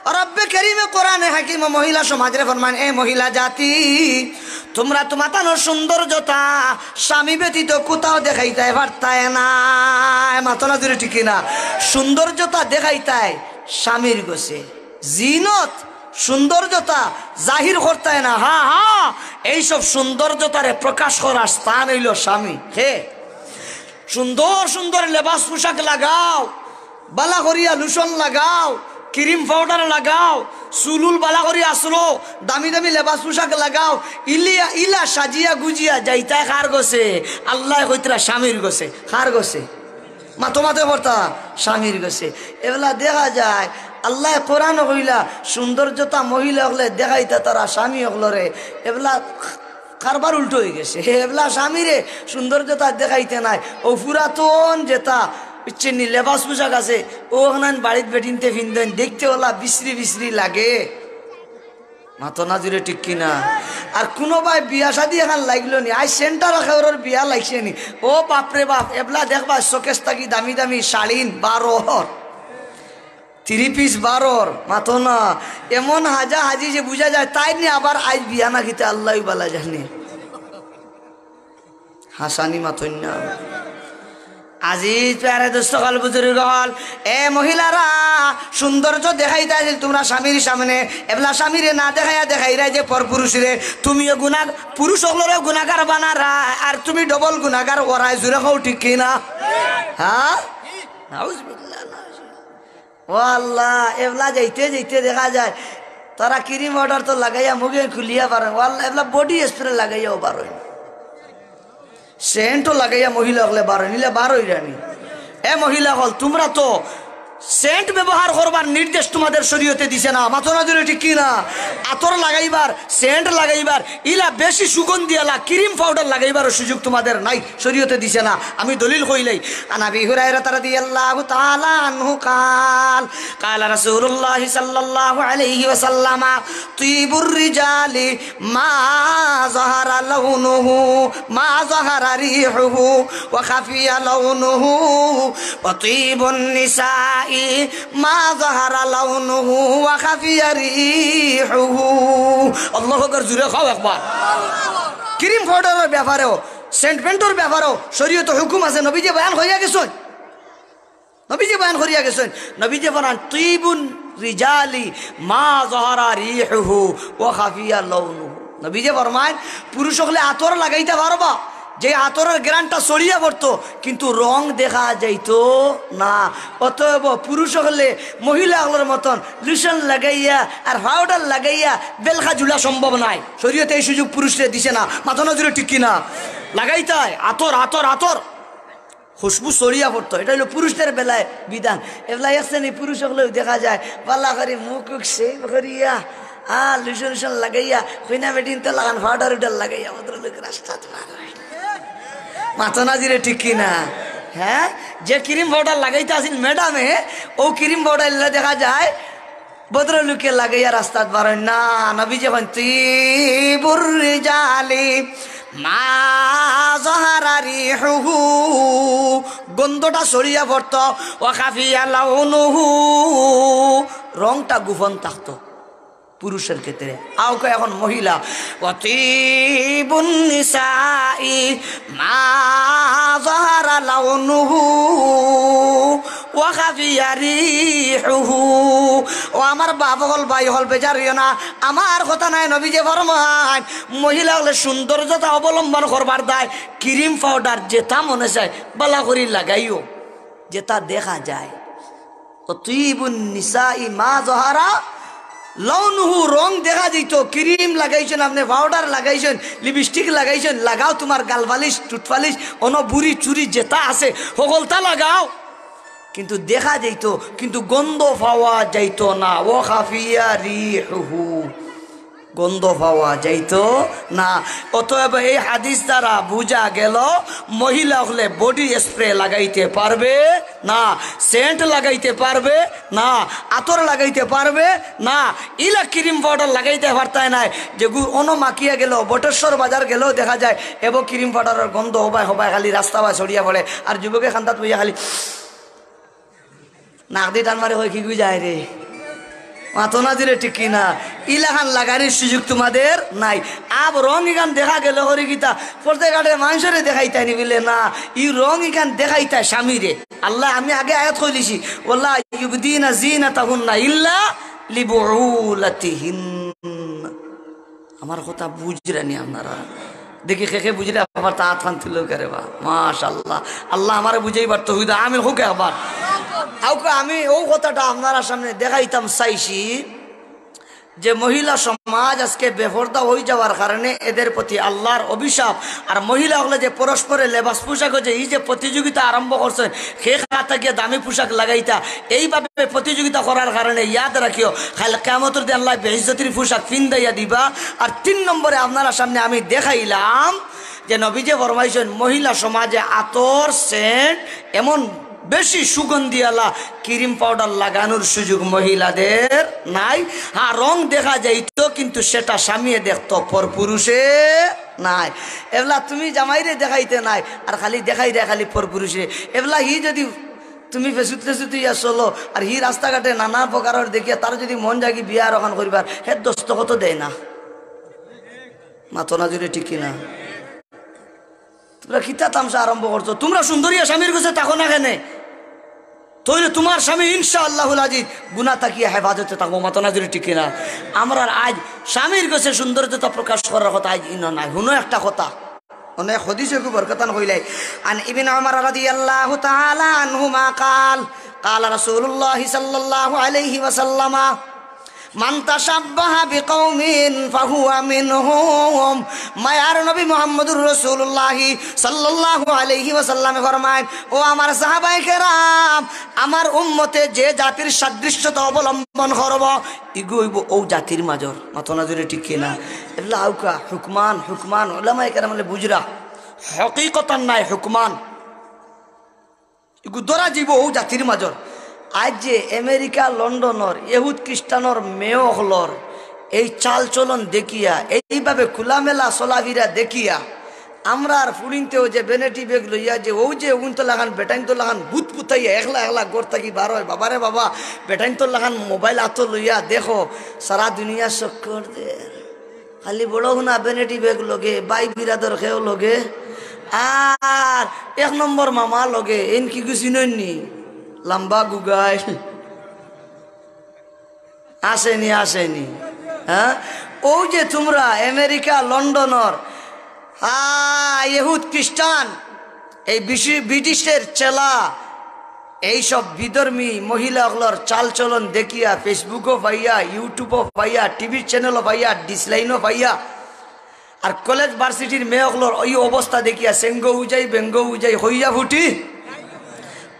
রব্বে করিমে কোরআনে হাকিম ও মহিলা সমাজরে ফরমাইন, "এ মহিলা জাতি, তুমরা তুমাতানোর সৌন্দর্যতা স্বামী ব্যতীত কোথাও দেখাইতায় পারতায় নায়।" মাতো না জুরে, ঠিক কি না? সৌন্দর্যতা দেখাইতায় স্বামীর গেছে। জিনত, সৌন্দর্যতা জাহির করতায় না। হ্যাঁ, হ্যাঁ, এইসব সৌন্দর্যতারে প্রকাশ করার স্থান অইলো স্বামী। হে, সুন্দর সুন্দর লেবাস পোশাক লাগাও, বালা করিয়া লোশন লাগাও, ক্রিম পাউডার লাগাও, চুল-উল বালা করি আছড়ো, দামি দামি লেবাস পোশাক লাগাও, ইলিয়া ইলা সাজিয়া গুজিয়া যাইতায় কার গেছে? আল্লায় কইতরা স্বামীর গেছে। কার গেছে? মাতো মাতো পড়তা স্বামীর গেছে। এবলা দেখা যায়, আল্লায় কোরআনো কইলা, সৌন্দর্যতা মহিলা অকলে দেখাইতা তারা স্বামী অকলরে। এবলা কারবার উল্টো অইগেছে। হে, এবলা স্বামীরে সৌন্দর্যতা দেখাইতে নায়। অউ পুরাতন যেতা, বুঝছইন নি, লেবাস পোশাক আছে, অউ অখনাইন বাড়িত বেটিন্তে ফিন্দইন, দেখতে অলা বিশ্রী বিশ্রী লাগে। মাতো না জুরে, ঠিক কি না? আর কুনুবায় বিয়া শাদি এখান লাগলো নি, আইজ সেন্টার খেউরর বিয়া লাগছে নি, ও বাপরে বাপ, এবলা দেখবা শোকেস থাকি দামি দামি শাড়িন বারর, থ্রি পিস বারর, মাতো না, এমন হাজা হাজি যে বুঝা যায়, তাইন নি আবার আইজ বিয়া না কিতা আল্লায় বালা জানে। হাসানি মাতইন না। আজিজ পেয়ারে দোস্ত অকল, বুজুর্গ অকল, এ মহিলারা, সৌন্দর্য দেখাইতা আছিল তুমরা স্বামীর সামনে, এবলা স্বামীরে না দেখাইয়া দেখাইরায় যে পরপুরুষরে। তুমিও গুনা-, পুরুষ অকলরেও গুনাগার বানারায়, আর তুমি ডবল গুনাগার অরায়। জুরে কও, ঠিক কি না? হ্যাঁ? নাউজুবিল্লাহ, নাউজুবিল্লাহ। ও আল্লাহ, এবলা যাইতে যাইতে দেখা যায় তারা ক্রিম পাউডার তো লাগাইয়া মুখে খুলিয়া বারইন, ও আল্লাহ, এবলা বডি স্প্রে লাগাইয়াও বারইন, সেন্টও লাগাইয়া মহিলা অকলে বারইন, ইলা বারইরা নি। এ মহিলা অকল, তুমরা তো সেন্ট ব্যবহার করবার নির্দেশ তোমাদের শরীয়তে দিছে না, মাতো না জুরে, ঠিক কি না? আতর লাগাইবার, সেন্ট লাগাইবার, ইলা বেশি সুগন্ধি আলা ক্রিম পাউডার লাগাইবার সুযোগ তোমাদের নাই। শরীয়তে দিছে না। আমি দলিল কইলাই। عن أبي هريرة رضي الله تعالى عنه قال قال رسول الله صلى الله عليه وسلم طيب الرجال ما ظهر لونه ما ظهر ريحه وخفي لونه وطيب النساء ما ظهر لونه وخفي ريحه. আল্লাহু আকবার, জুরে কও একবার। ক্রিম পাউডারর ব্যাপারেও, সেন্ট পেন্টর ব্যাপারেও শরীয়তে হুকুম আছে, নবীজি বয়ান করিয়া গেছইন। নবীজি বয়ান করিয়া গেছইন, নবীজি ফরমান, "তিবুন রিজালি মা জাহারা রিহুহু ওয়া খাফিয়া লাউনুহু।" নবীজি ফরমাইন, পুরুষ অকলে আতর লাগাইতা পারবা, যে আতরর ঘ্রাণটা ছড়িয়া পড়তো, কিন্তু রং দেখা যাইতো না। অতএব পুরুষ অকলে মহিলা অকলর মতন লোশন লাগাইয়া আর পাউডার লাগাইয়া বেলখা ঝুলা সম্ভব নায়। শরীয়তে এই সুযোগ পুরুষরে দিছে না। মাতো না জুরে, ঠিক কি না? লাগাইতায় আতর, আতর, আতর। খুশবু ছড়িয়া পড়তো, ইটা অইলো পুরুষদের বেলায় বিধান। এবলা এক শ্রেণী পুরুষ অকলেও দেখা যায়, বালা করি মুখ উখ shave করিয়া, আ, লোশন উশন লাগাইয়া, কইনা বেটিন্তে লাখান পাউডার উডার লাগাইয়া, ভদ্রলোক রাস্তাত বার অয়। মাতো না জুরে, ঠিক কি না? হ্যাঁ, যে ক্রিম পাউডার লাগাইতা আছিল ম্যাডামে, অউ ক্রিম পাউডার ইলা দেখা যায় ভদ্রলোকে লাগাইয়া রাস্তাত বারইন না। নবীজি কইন, "তিবুর রিজালি মা জাহারা রিহুহু।" গন্ধটা ছড়িয়া পড়তো, "ওয়া খাফিয়া লাউনুহু।" রংটা গোপন থাকতো পুরুষের ক্ষেত্রে। আউকা এখন মহিলা, "ওয়া তিবুন নিসাই মা জাহারা লাউনুহু ওয়া খাফিয়া রিহুহু।" ও আমার বাপ অকল, ভাই অকল, বেজার অইও না, আমার কথা নায়। নবীজি ফরমাইন, মহিলা অকলে সৌন্দর্যতা অবলম্বন করবার দায় ক্রিম পাউডার যেতা মনে চায় বালা করি লাগাইও, যেতা দেখা যায়। "ওয়া তিবুন নিসাই মা জাহারা লাউনুহু", রং দেখা যাইতো। ক্রিম লাগাইছইন আপনে, পাউডার লাগাইছইন, লিপস্টিক লাগাইছইন, লাগাও তুমার গাল পালিশ, ঠুট পালিশ, অনো বুড়ি চুড়ি যেতা আছে, হকলতা লাগাও, কিন্তু দেখা যাইতো, কিন্তু গন্ধ পাওয়া যাইতো না। "ওয়া খাফিয়া রিহুহু", গন্ধ পাওয়া যাইতো না। অতএব এই হাদিস দ্বারা বুঝা গেল, মহিলা অকলে বডি স্প্রে লাগাইতে পারবে না, সেন্ট লাগাইতে পারবে না, আতর লাগাইতে পারবে না, ইলা ক্রিম পাউডার লাগাইতে পারতায় নায়। যেগু অনো মাখিয়া গেলেও, বটেশ্বর বাজার গেলেও দেখা যায়, এবো ক্রিম পাউডারর গন্ধ হবায় হবায় খালি রাস্তা বায় ছড়িয়া পড়ে, আর যুবকে কান্দাত বইয়া খালি নাক দি টান মারি কয়, "কিগু যায় রে?" মাতো না জুরে, ঠিক কি না? ইলাখান লাগানির সুযোগ তোমাদের নাই। আব রং ইখান দেখা গেল করি কিতা, পড়তে ঘাটে মানষরে দেখাইতায় নি বলে না, ই রং ইখান দেখাইতায় স্বামীরে। আল্লায়, আমি আগে আয়াত কইলিছি, "ওয়ালা ইউবদিনা জিনাতাহুন্না ইল্লা লিবুউলাতিহিন। আমার কথা বুঝরা নি আপনারা? দেখি কে কে বুঝরা, আবার তা আতখান তুলো করে বা। মাশাআল্লাহ, আল্লাহ আমারে বুঝাইবার তৌফিক দেও। আমিন কউক্কা আবার। আউক্কা, আমি অউ কথাটা আপনারার সামনে দেখাইতাম চাইছি যে মহিলা সমাজ আজকে বেপর্দা অই যাওয়ার কারণে এদের প্রতি আল্লাহর অভিশাপ। আর মহিলা অকলে যে পরস্পরে লেবাস পোশাকো যে ই যে প্রতিযোগিতা আরম্ভ করছে, কে কাতা গিয়া দামি পোশাক লাগাইতা, এইভাবে প্রতিযোগিতা করার কারণে ইয়াদ রাখিও, কাইল কিয়ামতর দিন আল্লায় বেইজ্জতির পোশাক ফিন্দাইয়া দিবা। আর তিন নম্বরে আপনারার সামনে আমি দেখাইলাম যে নবীজি ফরমাইছইন, মহিলা সমাজে আতর, সেন্ট, এমন বেশি সুগন্ধিআলা ক্রিম পাউডার লাগানোর সুযোগ মহিলাদের নাই। হ্যাঁ, রং দেখা যাইতো, কিন্তু সেটা স্বামীয়ে দেখতো, পরপুরুষে নাই। এবলা তুমি জামাইরে দেখাইতে নাই, আর খালি দেখাইরায় খালি পরপুরুষে। এবলা হি যদি তুমি ফেসুত ফেসুত অইয়া চলো, আর হি রাস্তাঘাটে নানা প্রকারর দেখিয়া তার যদি মন জাগি বিয়া আর অখান করিবার, হে দস্তখত দেয় না। মাতো না জোরে, ঠিক কি না? তুমরা কিতা তামশা আরম্ভ করছো? তুমরা সুন্দর অইয়া স্বামীর গেছে থাকো না কেনে? তাইলে তুমার স্বামী ইনশাআল্লাহুল আজিজ গুনা থাকিয়া হেফাজতে থাকবো। মাতো না জোরে, ঠিক কি না? আমরার আইজ স্বামীর গেছে সৌন্দর্যতা প্রকাশ করার কথা আইজ ইনো নাই। হুনো একটা কথা, অনেক হাদিসে খুব বরকতান কইলাই। عن ابن عمر رضي الله تعالى عنهما قال قال رسول الله صلى الله عليه وسلم من تشبه بقوم فهو منهم। মায়ার নবী মুহাম্মদুর রাসূলুল্লাহ সাল্লাল্লাহু আলাইহি ওয়াসাল্লামে ফরমাইন, ও আমার সাহাবায়ে কেরাম, আমার উম্মতে যে জাতির সাদৃশ্যতা অবলম্বন করবো, ইগু অইবো অউ জাতির মাজর। মাতো না জোরে, ঠিক কি না? এগুলা আউক্কা হুকমান, হুকমান, উলামায়ে কেরাম অকলে বুঝরা, হকিকতান নায়, হুকমান। ইগু ধরা যাইবো অউ জাতির মাজর। আইজ যে আমেরিকা, লন্ডনর ইহুদ খ্রিস্টানর মেয়ে অকলর এই চাল চলন দেখিয়া, এইভাবে খোলামেলা চলাফিরা দেখিয়া, আমরার ফুড়িন্তেও যে ভ্যানিটি ব্যাগ লইয়া যে অউ যে উইনতর লাখান বেটাইন্তর লাখান বুত পুতাইয়া একলা একলা ঘর থাকি বার অয়, বাবারে বাবা, বেটাইন্তর লাখান মোবাইল আতো লইয়া দেখো, সারা দুনিয়া চক্কর দের। খালি বড় হুনা ভ্যানিটি ব্যাগ লগে, ভাই বিরাদর কেউ লগে, আর এক নম্বর মামা লগে, এইন কিগু চিনইন নি? লাম্বা গুগাইল। আছে নি, আছে নি? হ্যাঁ? অউ যে তুমরা আমেরিকা, লন্ডনর, আ, ইহুদ, খ্রিস্টান, এই বিশি-, ব্রিটিশের চেলা, এইসব বিধর্মী মহিলা অকলর চাল চলন দেখিয়া, Facebook-ও পাইয়া, YouTube-ও পাইয়া, TV-র channel-ও পাইয়া, ডিসলাইনও পাইয়া, আর কলেজ ভার্সিটির মেয়ে অকলর অউ অবস্থা দেখিয়া, সেঙ্গো উজাই, বেঙ্গো উজাই, হইয়া ফুটি।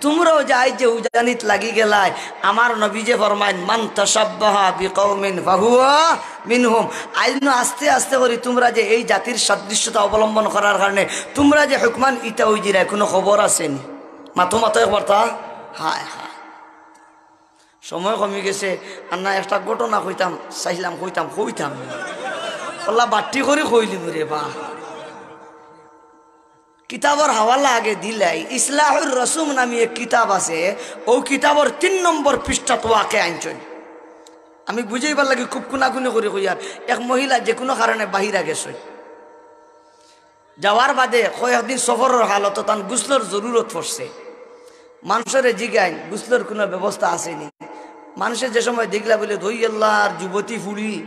তুমরাও যে আইজ যে উজানিত লাগি গেলায়, আমার নবীজি ফরমাইন, "মান তাশাব্বাহা বিকাউমিন ফাহুয়া মিনহুম।" আইজ নু আস্তে আস্তে করি তুমরা যে এই জাতির সাদৃশ্যতা অবলম্বন করার কারণে তুমরা যে হুকমান ইতা অইযিরায়, কুনু খবর আছে নি? মাতো মাতো একবার তা। হায় হায়, সময় কমি গেছে। আর না একটা ঘটনা কইতাম চাইলাম, কইতাম, কইতাম না। আল্লাহ বাট্টি করি কইলিমু রে বা। কিতাবর হাওয়ালা আগে দিলাই, ইসলাহুর রসুম নামি এক কিতাব আছে, অউ কিতাবর তিন নম্বর পৃষ্ঠাত ওয়াকিয়া আনছইন। আমি বুঝাইবার লাগি খুব কুনাকুনি করি কইয়ার, এক মহিলা যেকুনু কারণে বাহিরা গেছইন, যাওয়ার বাদে কয়েকদিন সফরর হালতো তান গুসলর জরুরত পড়ছে। মানষরে জিগাইন, গুসলর কুনু ব্যবস্থা আছে নি? মানষে যে সময় দেখলা বুলে, "ধই আল্লাহর যুবতী ফুড়ি,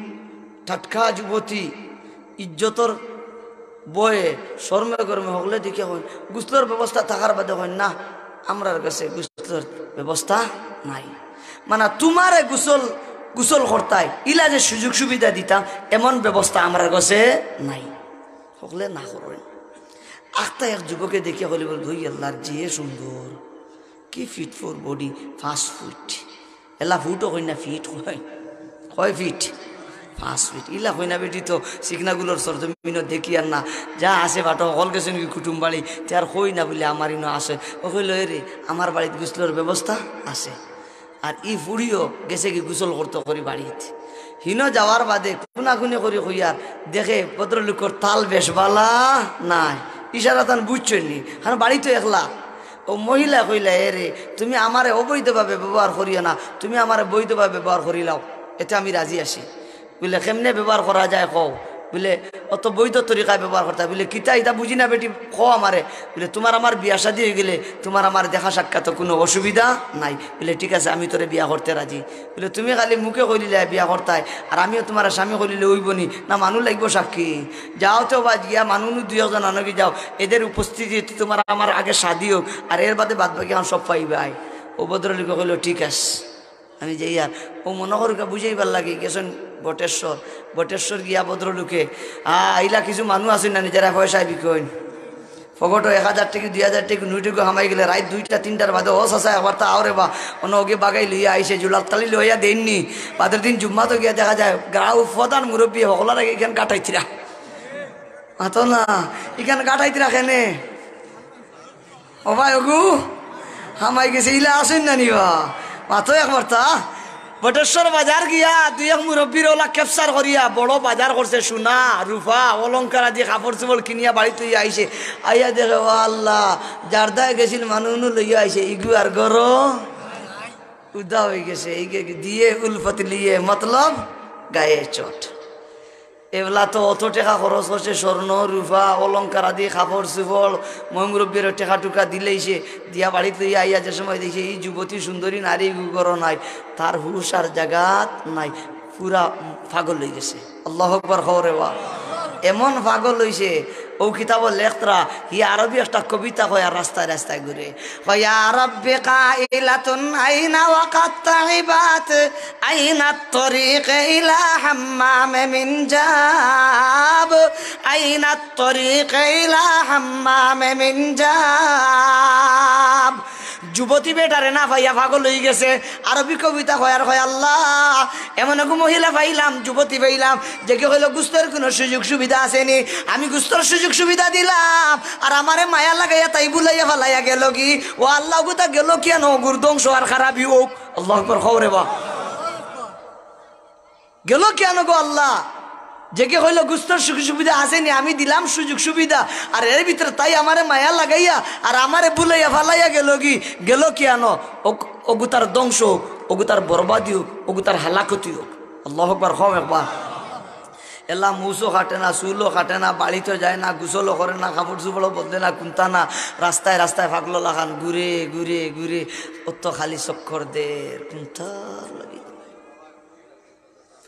টাটকা যুবতী, ইজ্জতর বয়ে, শরমে গরমে হকলে দেখিয়া কইন, গুসলর ব্যবস্থা থাকার বাদে কইন, 'না, আমরার গেছে গুসলর ব্যবস্থা নাই।' মানে, তুমারে গুসল, গুসল করতায়, ইলা যে সুযোগ সুবিধা দিতাম, এমন ব্যবস্থা আমরার গেছে নাই।" হকলে না করইন। আখতা এক যুবকে দেখিয়া কইলে বুলে, "ধই আল্লাহর যে সুন্দর, কি fit for body, পাঁচ ফুট।" এলা ফুটও কইন না, ফিট কইন। কয় ফিট? পাঁচ ফিট। ইলা কইন না বেটি তো, চিকনাগুলর সরজমিনো দেখিয়ার না। যা আছে বাটো, হকল গেছইন গি কুটুম বাড়ি, তে আর কইন না বুলে আমার ইনো আছে। অউ কইলো, "এরে, আমার বাড়িত গুসলর ব্যবস্থা আছে।" আর ই ফুড়িও গেছেগি গুসল করতো করি বাড়িত। হিনো যাওয়ার বাদে কুনাকুনি করি কইয়ার, দেখে ভদ্রলোকর তাল বেশ বালা নায়। ইশারা তান বুঝছইন নি? কারণ বাড়িত একলা। অউ মহিলা কইলা, "এরে, তুমি আমারে অবৈধভাবে ব্যবহার করিও না, তুমি আমারে বৈধভাবে ব্যবহার করিলাও, এতে আমি রাজি আছি।" বুলে, "কেমনে ব্যবহার করা যায় কও?" বুলে, অত বৈধ তরিকায় ব্যবহার করতায়। বলে, "কিতা, ইতা বুঝি না বেটি, কও আমারে।" বলে, "তুমার আমার বিয়া শাদী অইগেলে তুমার আমার দেখা সাক্ষাৎ কুনু অসুবিধা নাই।" বলে, "ঠিক আছে, আমি তোরে বিয়া করতে রাজি।" বলে, "তুমি খালি মুখে কইলিলায় বিয়া করতায়, আর আমিও তুমারে স্বামী কইলিলে অইবো নি? না, মানুষ লাগবো সাক্ষী। যাও তে বাদ গিয়া মানুষ দুই একজন আনগি যাও, এদের উপস্থিতিত তুমার আমার আগে শাদী অউক, আর এর বাদে বাদ বাকি আমার সব পাইবায়।" অউ ভদ্রলোকে কইলো, "ঠিক আছে।" আমি যাইয়ার, অউ মনো করউক্কা বুঝাইবার লাগি গেছইন বটেশ্বর। বটেশ্বর গিয়া ভদ্রলোকে, আ, আইলা কিছু মানুষ আছইন না নি, যারা পয়সায় বিকইন। ফকটো এক হাজার টেকি, দুই হাজার টেকি, নুই টেকি হামাই গেলে রাইত দুইটা তিনটার বাদে, "ও চাচা, একবার তা আও রে বা।" অনো অগি বাগাই লইয়া আইছে, জুলার তালি লইয়া দেইননি। বাদর দিন জুম্মাত গিয়া দেখা যায়, গাউ প্রধান মুরব্বি হকলর আগে ইখান কাটাইতরা। মাতো না, ইখান কাটাইতরা কেনে? ও ভাই, ওগু হামাই গেছে, ইলা আছইন না নি বা? মাতো একবার তা। বটেশ্বর বাজার গিয়া দুই এক মুরব্বির ওলা capture করিয়া বড় বাজার করছে, সোনা, রূপা, অলংকার আদি কাপড় চোপড় কিনিয়া বাড়িত লইয়া আইছে। আইয়া দেখে, "ও আল্লাহ, যারদায় গেছিল মানুষ উনু লইয়া আইছে, ইগু আর ঘরো উদা অইগেছে।" এই গে-, "দিয়ে উলফত লিয়ে মতলব গায়ে চোট।" এবলা তো অত টেকা খরচ করছে, স্বর্ণ, রূপা, অলংকার আদি, কাপড় চোপড়, ময় মুরব্বির টেকা টুকা দিলাইছে, দিয়া বাড়িত লইয়া আইয়া যে সময় দেখে ই যুবতী সুন্দরী নারী ইগু ঘরো নাই, তার হুশ আর জাগাত নাই, পুরা পাগল অইগেছে। আল্লাহু আকবার, কও রে বা। এমন পাগল অইছে, অউ কিতাবো লেখরা, হি আরবি একটা কবিতা কয় আর রাস্তায় রাস্তায় ঘুরে। কয়, "ইয়া রাব্বি কাইলাতুন আইনা ওয়াকাত তাইবাত, আইনাত তরিক ইলা হাম্মামে মিন জাব, আইনাত তরিক ইলা হাম্মামে মিন জাব।" যুবতী বেটারে না পাইয়া পাগল অইগেছে। আরবি কবিতা কয় আর কয়, "আল্লাহ, এমন এগু মহিলা পাইলাম, যুবতী পাইলাম, যেগি কইলো গুস্তর কুনু সুযোগ সুবিধা আছে নি, আমি গুস্তর সুযোগ সুবিধা দিলাম, আর আমারে মায়া লাগাইয়া তাই ভুলাইয়া ফালাইয়া গেলোগি। ও আল্লাহ, অগুতা গেলো কিয়ানো, অগুর ধ্বংস আর খারাপি অউক।" আল্লাহু আকবার, কও রে বা। গেলো কিয়ানো গো আল্লাহ? যেগি কইলো গুস্তর সুযোগ সুবিধা আছে নি, আমি দিলাম সুযোগ সুবিধা, আর এর ভিতরে তাই আমারে মায়া লাগাইয়া আর আমারে ভুলাইয়া ফালাইয়া গেলোগি, গেলো কিয়ানো? অগ-, অগুতার ধ্বংস অউক, অগুতার বরবাদি অউক, অগুতার হালাকতি অউক। আল্লাহু আকবার, কও একবার। এলা মুছও কাটে না, চুলও কাটে না, বাড়িত যায় না, গোসলও করে না, কাপড় চোপড়ও বদলে না, কুন্তা না, রাস্তায় রাস্তায় পাগলর লাখান ঘুরে, ঘুরে, ঘুরে, অত খালি চক্কর দের, কুন্তা লাগি।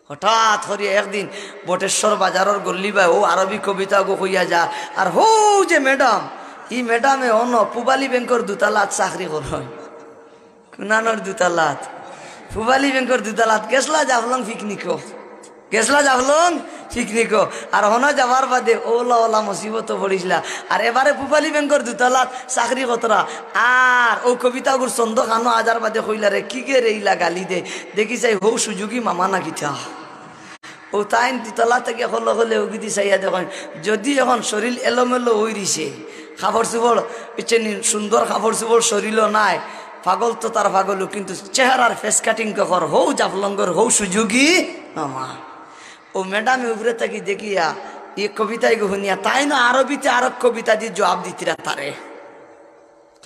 হঠাৎ করি একদিন বটেশ্বর বাজারর গল্লি বায় অউ আরবি কবিতা গো কইয়া যার, আর হউ যে ম্যাডাম, ই ম্যাডামে অনো পুবালী ব্যাংকর দুতালাত চাকরি করইন। কুনানর দুতালাত? পুবালী ব্যাংকর দুতালাত। গেছলা জাফলং পিকনিকো, গেছলা জাফলং পিকনিকো। আর হনো যাবার বাদে অলা অলা মুসিবতো পড়িছলা। আর এবারে পুবালী ব্যাংকর দুতালাত চাকরি করতরা। আর অউ কবিতা অগুর ছন্দ খানো আজার বাদে কইলা রে, "কি গে রে ইলা গালি দে, দেখি চাই হউ সুযোগী মামা না কিতা।" অউ তাইন দুতালা থাকি হকলে হকলে অগুদি চাইয়া দেখইন, যুদি অখন শরীল এলোমেলো অইরিছে, কাপড় চোপড়, ইচ্ছেনি সুন্দর কাপড় চোপড় শরীলো নাই, পাগল তো তার পাগল, কিন্তু চেহারার face cutting কে কর, হউ জাফলংগর, হউ সুযোগী মামা। অউ ম্যাডামে উপরে থাকি দেখিয়া ই কবিতা ইগু হুনিয়া, তাইন আরবিতে আরক কবিতা দি জুয়াব দিতরা তারে।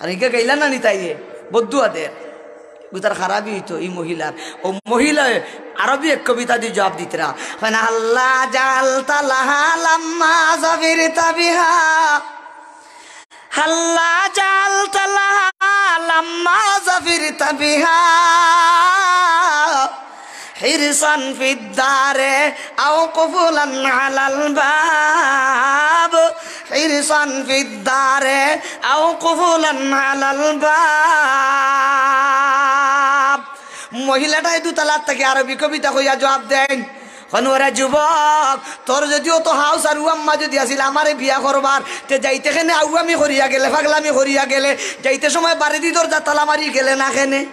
আর ইগু গাইলা না নি তাইয়ে, বদদুয়া দের। অগুতার খারাপি অইতো ই মহিলার। অউ মহিলায় আরবি এক কবিতা দি জুয়াব দিতরা। মানে, "হাল্লা জালতা লাহা লাম্মা জাফিরতা বিহা। হাল্লা জালতা লাহা লাম্মা জাফিরতা বিহা। حرصا في الدار أو قفلا على الباب، حرصا في الدار أو قفلا على الباب।" মহিলাটায় দুতালাত থাকি আরবি কবিতা কইয়া জুয়াব দেইন, "কইন, ওরে যুবক, তোর যুদি অত হাউস আর উয়াম্মা যুদি আছিল আমারে বিয়া করবার, তে যাইতে কেনে আউয়ামি করিয়া গেলে, পাগলামি করিয়া গেলে, যাইতে সময় বারেদি দরজা তালা মারি গেলে না কেনে?"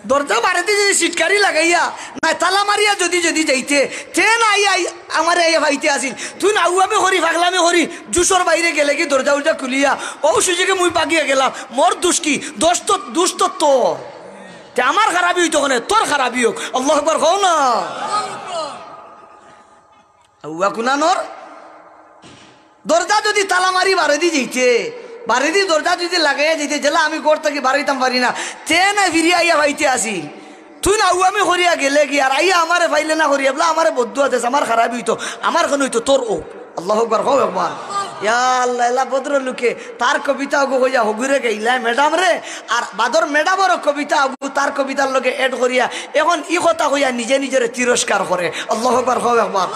দরজা বারেদি যুদি সিটকারি লাগাইয়া, না তালা মারিয়া যুদি, যুদি যাইতে, তে না আই, আই, আমারে আইয়া পাইতে আছিল। তুইন আউয়ামি করি, পাগলামি করি, জুশর বাইরে গেলেগি দরজা উরজা খুলিয়া, অউ সুযোগে মুই বাগিয়া গেলাম। মোর দুষ কি? দোষ তো, দুষ তো তোর। তে আমার খারাপি অইতো কেনে? তোর খারাপি অউক। আল্লাহু আকবার কও না। আউয়া কুনানর? দরজা যুদি তালা মারি বারেদি যাইতে, বারেদি দরজা যুদি লাগাইয়া যাইতে, যেলা আমি ঘর থাকি বারইতাম পারি না, তে না ফিরিয়া আইয়া পাইতে আছিল। তুই না আউয়ামি করিয়া গেলে গি, আর আইয়া আমারে পাইলে না করিয়া, বলে, "আমারে বদদুয়া দেস, আমার খারাপ অইতো, আমার কেনে অইতো, তোর অউক।" আল্লাহু আকবার, কও একবার। ইয়া আল্লাহ, এলা ভদ্র লোকে তার কবিতা অগু কইয়া হগুরে গাইলায় ম্যাডামরে, আর বাদর ম্যাডামরও কবিতা অগু তার কবিতার লগে add করিয়া এখন ই কথা কইয়া নিজে নিজরে তিরস্কার করে। আল্লাহু আকবার, কও একবার।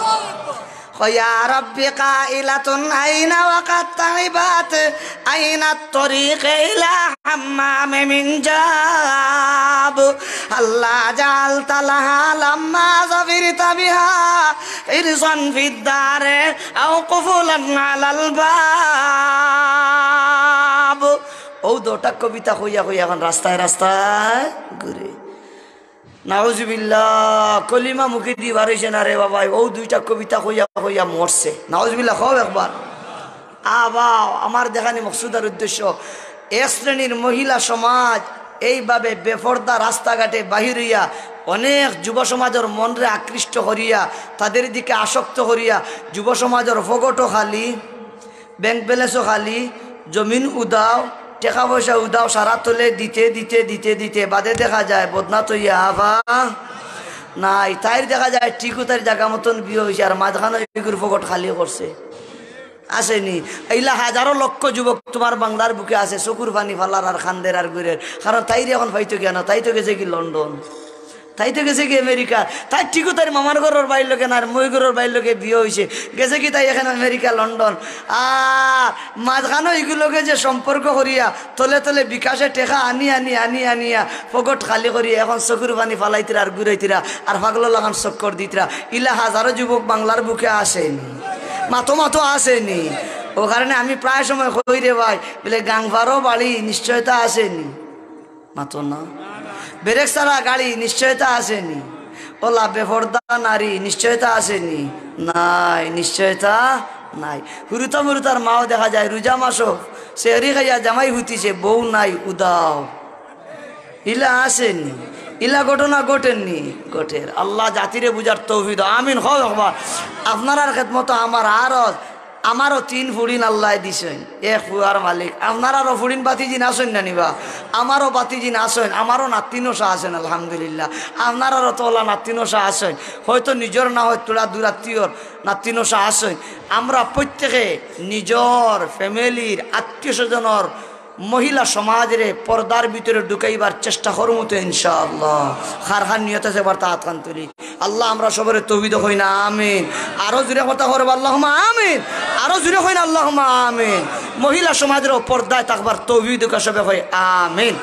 কয়, "ইয়া রাব্বি কাইলাতুন আইনা ওয়াকাত তাইবাত, আইনাত তরিক ইলা হাম্মামে মিন জাব।" আল্লাহ জাআলতা লাহা লাম্মা যাফিরতা বিহা হিরসান ফিদ দারে আও কুফুলান আলাল বাব। অউ দুইটা কবিতা কইয়া কইয়া এখন রাস্তায় রাস্তায় ঘুরে। নাউজুবিল্লাহ, কলিমা মুখে দি বার অইছে না রে বাবা, অউ দুইটা কবিতা কইয়া কইয়া মরছে। নাউজুবিল্লাহ, কও একবার। আ বাও, আমার দেখানি মকসুদ আর উদ্দেশ্য, এক শ্রেণীর মহিলা সমাজ এইভাবে বেপর্দা রাস্তাঘাটে বাহির অইয়া অনেক যুব সমাজর মনরে আকৃষ্ট করিয়া, তাদের দিকে আসক্ত করিয়া, যুব সমাজর ফগটও খালি, ব্যাংক ব্যালেন্সও খালি, জমিন উদাও, টেকা পয়সা উদাও, সারা তলে দিতে দিতে দিতে দিতে বাদে দেখা যায় বদনাত অইয়া আবা নাই। তাইর দেখা যায় ঠিকউ তাইর জাগা মতন বিয়া অইছে, আর মাঝখানো ইগুর ফগট খালি করছে। আছে নি? ইলা হাজারো লক্ষ যুবক তুমার বাংলার বুকে আছে, চকুর পানি ফালার আর কান্দের আর ঘুরের, কারণ তাইরে এখন পাইতো গিয়া না, তাই তো গেছে গি লন্ডন। তাই তো গেছে গি আমেরিকা। তাই ঠিকউ তাইর মামার ঘরর ভাইর লগে না, আর মইর ঘরর ভাইর লগে বিয়া অইছে। গেছে গি তাই এখন আমেরিকা, লন্ডন। আর মাঝখানো ইগুর লগে যে সম্পর্ক করিয়া তলে তলে বিকাশে টেকা আনি আনি আনি আনিয়া ফগট খালি করিয়া এখন চকুর পানি ফালাইতরা আর ঘুরাইতরা আর পাগলর লাখান চক্কর দিতরা। ইলা হাজারো যুবক বাংলার বুকে আছে নি, মাতো মাতো আছে নি। অউ কারণে আমি প্রায় সময় কই রে ভাই, বলে গাংফারো বাড়ি নিশ্চয়তা আছে নি। মাতো না। ব্রেক ছাড়া গাড়ি নিশ্চয়তা আছে নি। অলা বেপর্দা নারী নিশ্চয়তা আছে নি। নাই, নিশ্চয়তা নাই। হুরুতা মুরুতার মাও দেখা যায় রোজা মাসো সেহরি খাইয়া জামাই হুতিছে, বউ নাই, উদাও। ইলা আছে নি? ইলা ঘটনা ঘটের নি? ঘটের। আল্লাহ জাতিরে বুঝার তৌফিক দাও। আমিন। কও একবার। আপনারার খেদমতো আমার আরজ, আমারও তিন ফুড়িন আল্লায় দিছইন, এক ফুয়ার মালিক। আপনারারও ফুড়িন বাতিজিন আছইন না নি বা? আমারও বাতিজিন আছইন, আমারও নাতিন অসা আছইন, আলহামদুলিল্লাহ। আপনারারও তো অলা নাতিন অসা আছইন, হয়তো নিজর না অয়, থুড়া দূরাত্মীয়র নাতিন অসা আছইন। আমরা প্রত্যেকে নিজর ফ্যামিলির আত্মীয় স্বজনর মহিলা সমাজরে পর্দার ভিতরে ঢুকাইবার চেষ্টা করমু তো ইনশাআল্লাহ। কার কার নিয়ত আছে এবার তে আতখান তুলি। আল্লাহ আমরা সবরে তৌফিক দেও, কই না আমিন। আরো জুরে কথা করবা, আল্লাহুম্মা আমিন। আরো জুরে কই না, আল্লাহুম্মা আমিন। মহিলা সমাজরে পর্দায় থাকবার তৌফিক দেউক্কা, সবে কই আমিন।